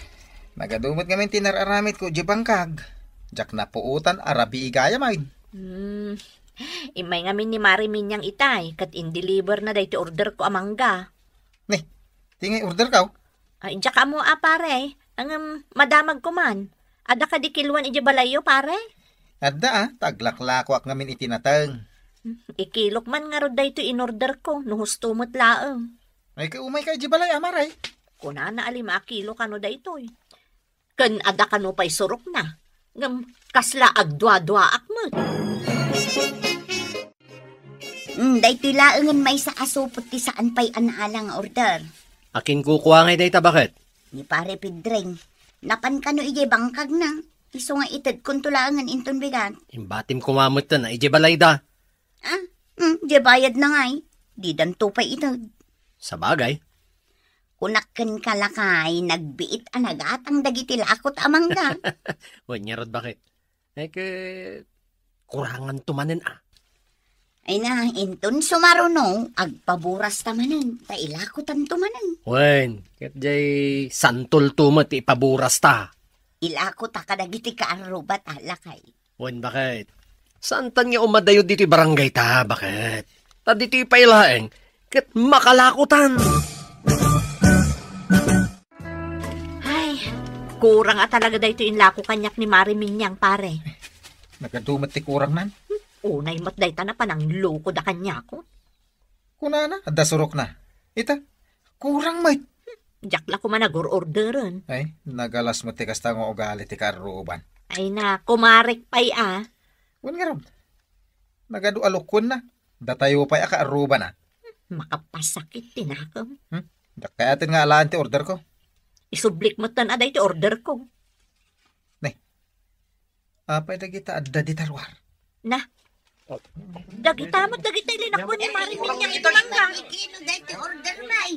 Nagadu met ngamin ti inar-aramidko idiay bangkag. Diak napuotan a rabii gayam. Hmm. Immay ngamin ni Mare Minyang itay, ket in-deliver na daytoy orderko a mangga. Ne, ti ngay orderko? Ay, diak ammo a, pare. Ngem madamagko man. Adda kadi kiloan idiay balayyo, pare? Adda a, ta aglaklakoak ngamin iti nateng. Ikilok man ngarud daytoy in-orderko, no husto met laeng. Ay, ket umayka idiay balay a, Mare? Kunana a lima a kilo kano daytoy. Ken adda kano pay surokna. Ngem kasla agduaduaak met. Hmm, daytoy laengen maysa a supot ti saan pay a naala nga order. Akin kukua ngay dayta, baket? Ni Pare Pedring. Napan kano idiay bangkagna. Isu nga itedkonto laengen inton bigat. Imbatim koma metten a idiay balayda. A? Hmm, diay bayadna ngay. Didanto pay ited. Sabagay. Kunak kenka, lakay, nagbiit a nagatang dagiti lakot a mangga. Wen ngarud, baket? Ay, ket kuranganto manen a. Ay na, inton sumaruno, agpaburasta manen, ta ilakotanto manen. Wen, ket jay santolto met ti ipaburasta. Ilakota kadagiti kaarrubat, a lakay. Wen, baket? Saantan nga umadayo ditoy barangay ta, baket? Ta ditoy pay laeng, ket makalakotan. Ay, kurang a talaga daytoy inlako kaniak ni Mare Minyang, pare. Nagadu met ti kurangnan. Unay met dayta napananglukoda kaniakon. Kunana, adda surokna. Ita, kurang met. Diak la koma nagur-orderen. Ay, nagalas met ti kasta nga ugali ti kaarruban. Ay na, kumarek pay a. Wen ngarud, nagadu a lukwenna. Datayo pay a kaarrubana. Makapasakit ti nakem. Hmm? Diak kayaten nga alaen ti order ko. Isublik met tan aday ti order ko. Ne, apay dagita adda dita ruar? Na, dagita met dagita linakwan ni Mare Minyang iti mangga. Kilo daytoy order, bay.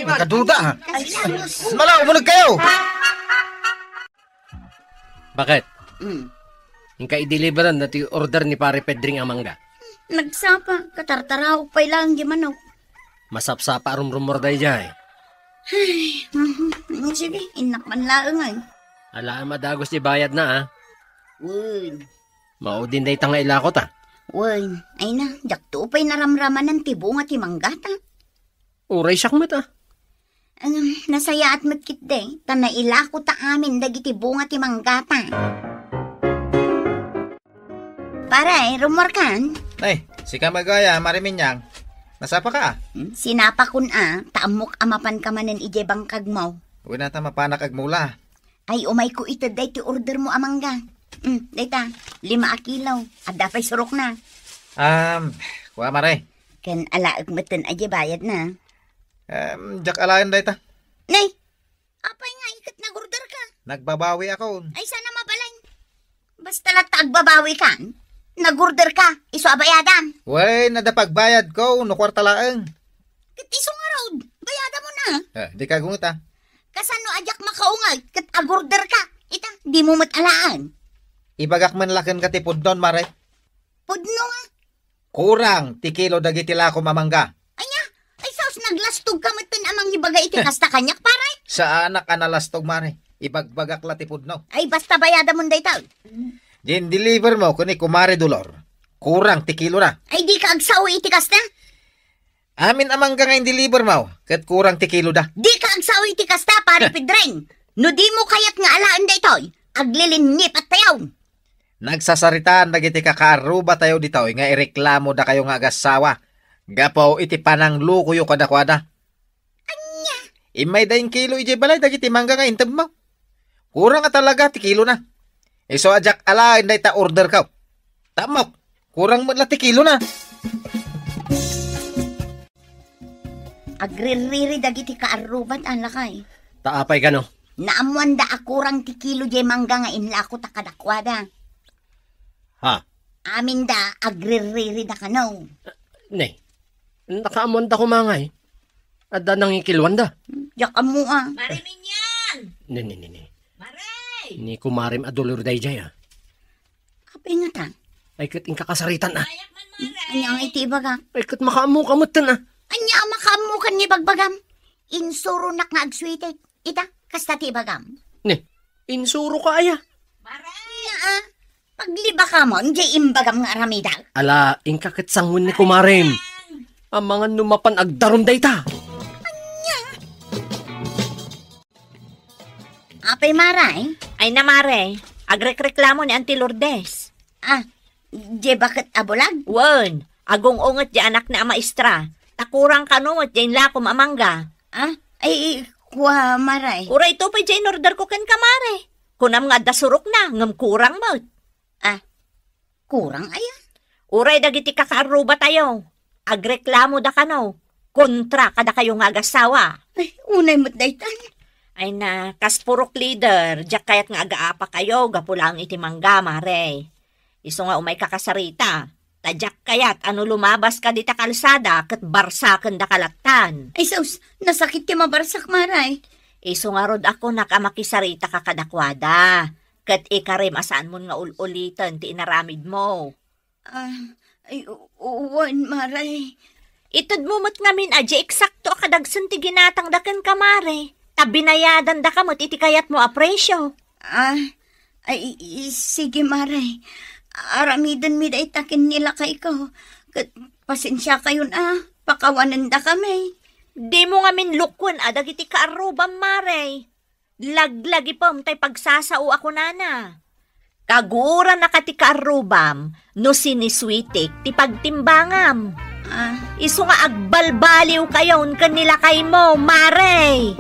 Nagkaduda, ha? Ay, sus. Malaw, umuneg kayo! Baket? Mm. Inka i-deliveran dati order ni Pare Pedring a mangga. Nagsapa, katartaraok pay laeng di manok. Masapsapa a rumrumor dayjay. Ay, mhm. Sige, innak man laeng ay. Alaem a dagus ti bayadna, a. Wen. Maudin dayta nga ilakota. Wen, ay na, diakto pay naramramanan ti bunga ti manggata. Uray siak met, a. Ngem, nasayaat met ketdi, ta nailakota amin dagiti bunga ti manggata. Pare, rummuarkan? Ay, sika met gaya, Mare Minyang. Nasapaka, a? Hmm, sinapakon a, ta ammok a mapanka manen idiay bangkagmo. Wen a ta mapanak agmula. Ay, umayko ited daytoy ordermo a mangga. Hmm, dayta, lima a kilo. Adda pay surokna. Um, kua, Mare. Ken alaek metten a di bayadna. Em, diak alaen dayta. Nay, apay nga iket nagorder ka? Nagbabawi akon. Ay, sana mabalin. Basta latta agbabawi kan, nagorder ka, isu a bayadam. Wen, adda pagbayadko, no kuarta laeng. Ket isu ngarud, bayadamon a. Eh, dika gunget a. Kasano a diak makaunget ket agorder ka? Ita, dimo met alaen. Ibagak man la kenka ti pudnon, Mare. Pudno nga? Kurang ti kilo dagiti lakom a mangga. Ania? Ay, sus, naglastog ka metten a mangibaga iti kasta kaniak, pare? Saanak a nalastog, Mare. Ibagbagak la ti pudno. Ay, basta bayadamon dayta. Di in-deliver mo ken ni Kumare Dolor, kurang ti kilona. Ay, dika agsao iti kasta? Amin a mangga nga in-delivermo, ket kurang ti kiloda. Dika agsao iti kasta, Pare Pedring. No dimo kayat nga alaen daytoy, aglilinnipet tayo. Nagsasaritaan dagiti kakaarrubatayo ditoy nga ireklamodakayo nga agassawa gapu iti pananglukoyo kadakuada. Ania? Immayda inkilo idiay balay dagiti mangga nga intedmo. Kurang a talaga ti kilona. Isu a diak alaen dayta orderko. Tammok, kurang met la ti kilona. Agririri dagiti kaarrubat a lakay. Ta apay kano? Naammoanda a kurang ti kilo diay mangga nga inlakota kadakuada. Ha? Aminda agririri da kano. Ne, nakaammoanda koma ngay. Adda nangikiloanda. Diak ammo a. Mare Minyang! Ne, ne, ne, ne. Mare! Ni kumarem a Dolor dayjay a. Apay ngata? Ay, ket inka kasaritan a. Ayak man, Mare. Ania nga iti ibaga? Ay, ket makaammo ka metten a. Ania a makaammo kan nga ibagbagam? Insuronak nga agsuitek. Ita, kasta ti ibagam. Ne, insuro ka aya? Mare! Ania a? Paglibakam, diay imbagam nga aramida. Ala, inka ket sangoen ni kumarem. Amangan no mapan agdarum dayta. Ania? Apay, Mare? Ay na, Mare, agrekreklamo ni Auntie Lourdes. Ah, diay baket a bulag? Wen, agung-unget diay anakna a maestra. Ta kurang kano met diay inlakom a mangga. Ah, ay, kua, Mare. Uray to pay diay inorderko kenka, Mare. Kunam nga adda surokna, ngem kurang met. Ah, kurang aya? Uray dagiti kakaarrubatayo, agreklamoda kano kontra kadakayo nga agassawa. Ay, unay met daytan. Ay na, kas purok leader, diak kayat nga agaapakayo gapu laeng iti mangga, Mare. Isu nga umayka kasarita, ta diak kayat a no lumabaska dita kalsada ket barsakendaka lattan. Ay, sus, nasakit ti mabarsak, Mare. Isu ngarud a kunak a makisaritaka kadakuada, ket ikarem a saanmon nga ul-uliten ti inaramidmo. Ah, ay, u-, u-, wen, Mare. Itedmo met ngamin a di eksakto a kadagsen ti ginatangda kenka, Mare. Ta binayadandaka met iti kayatmo a presio. Ah, ay, i-, sige, Mare. Aramidenmi dayta ken ni lakayko. Ket pasensiakayon a, pakawanendakami. Dimo ngamin lukuen a dagiti kaarrubam, Mare. Laglagipem tay pagsasao a kunana. Kaguranaka ti kaarrubam no sinisuitik ti pagtimbangam. Ah. Isu nga agbalbaliwkayon ken ni lakaymo, Mare.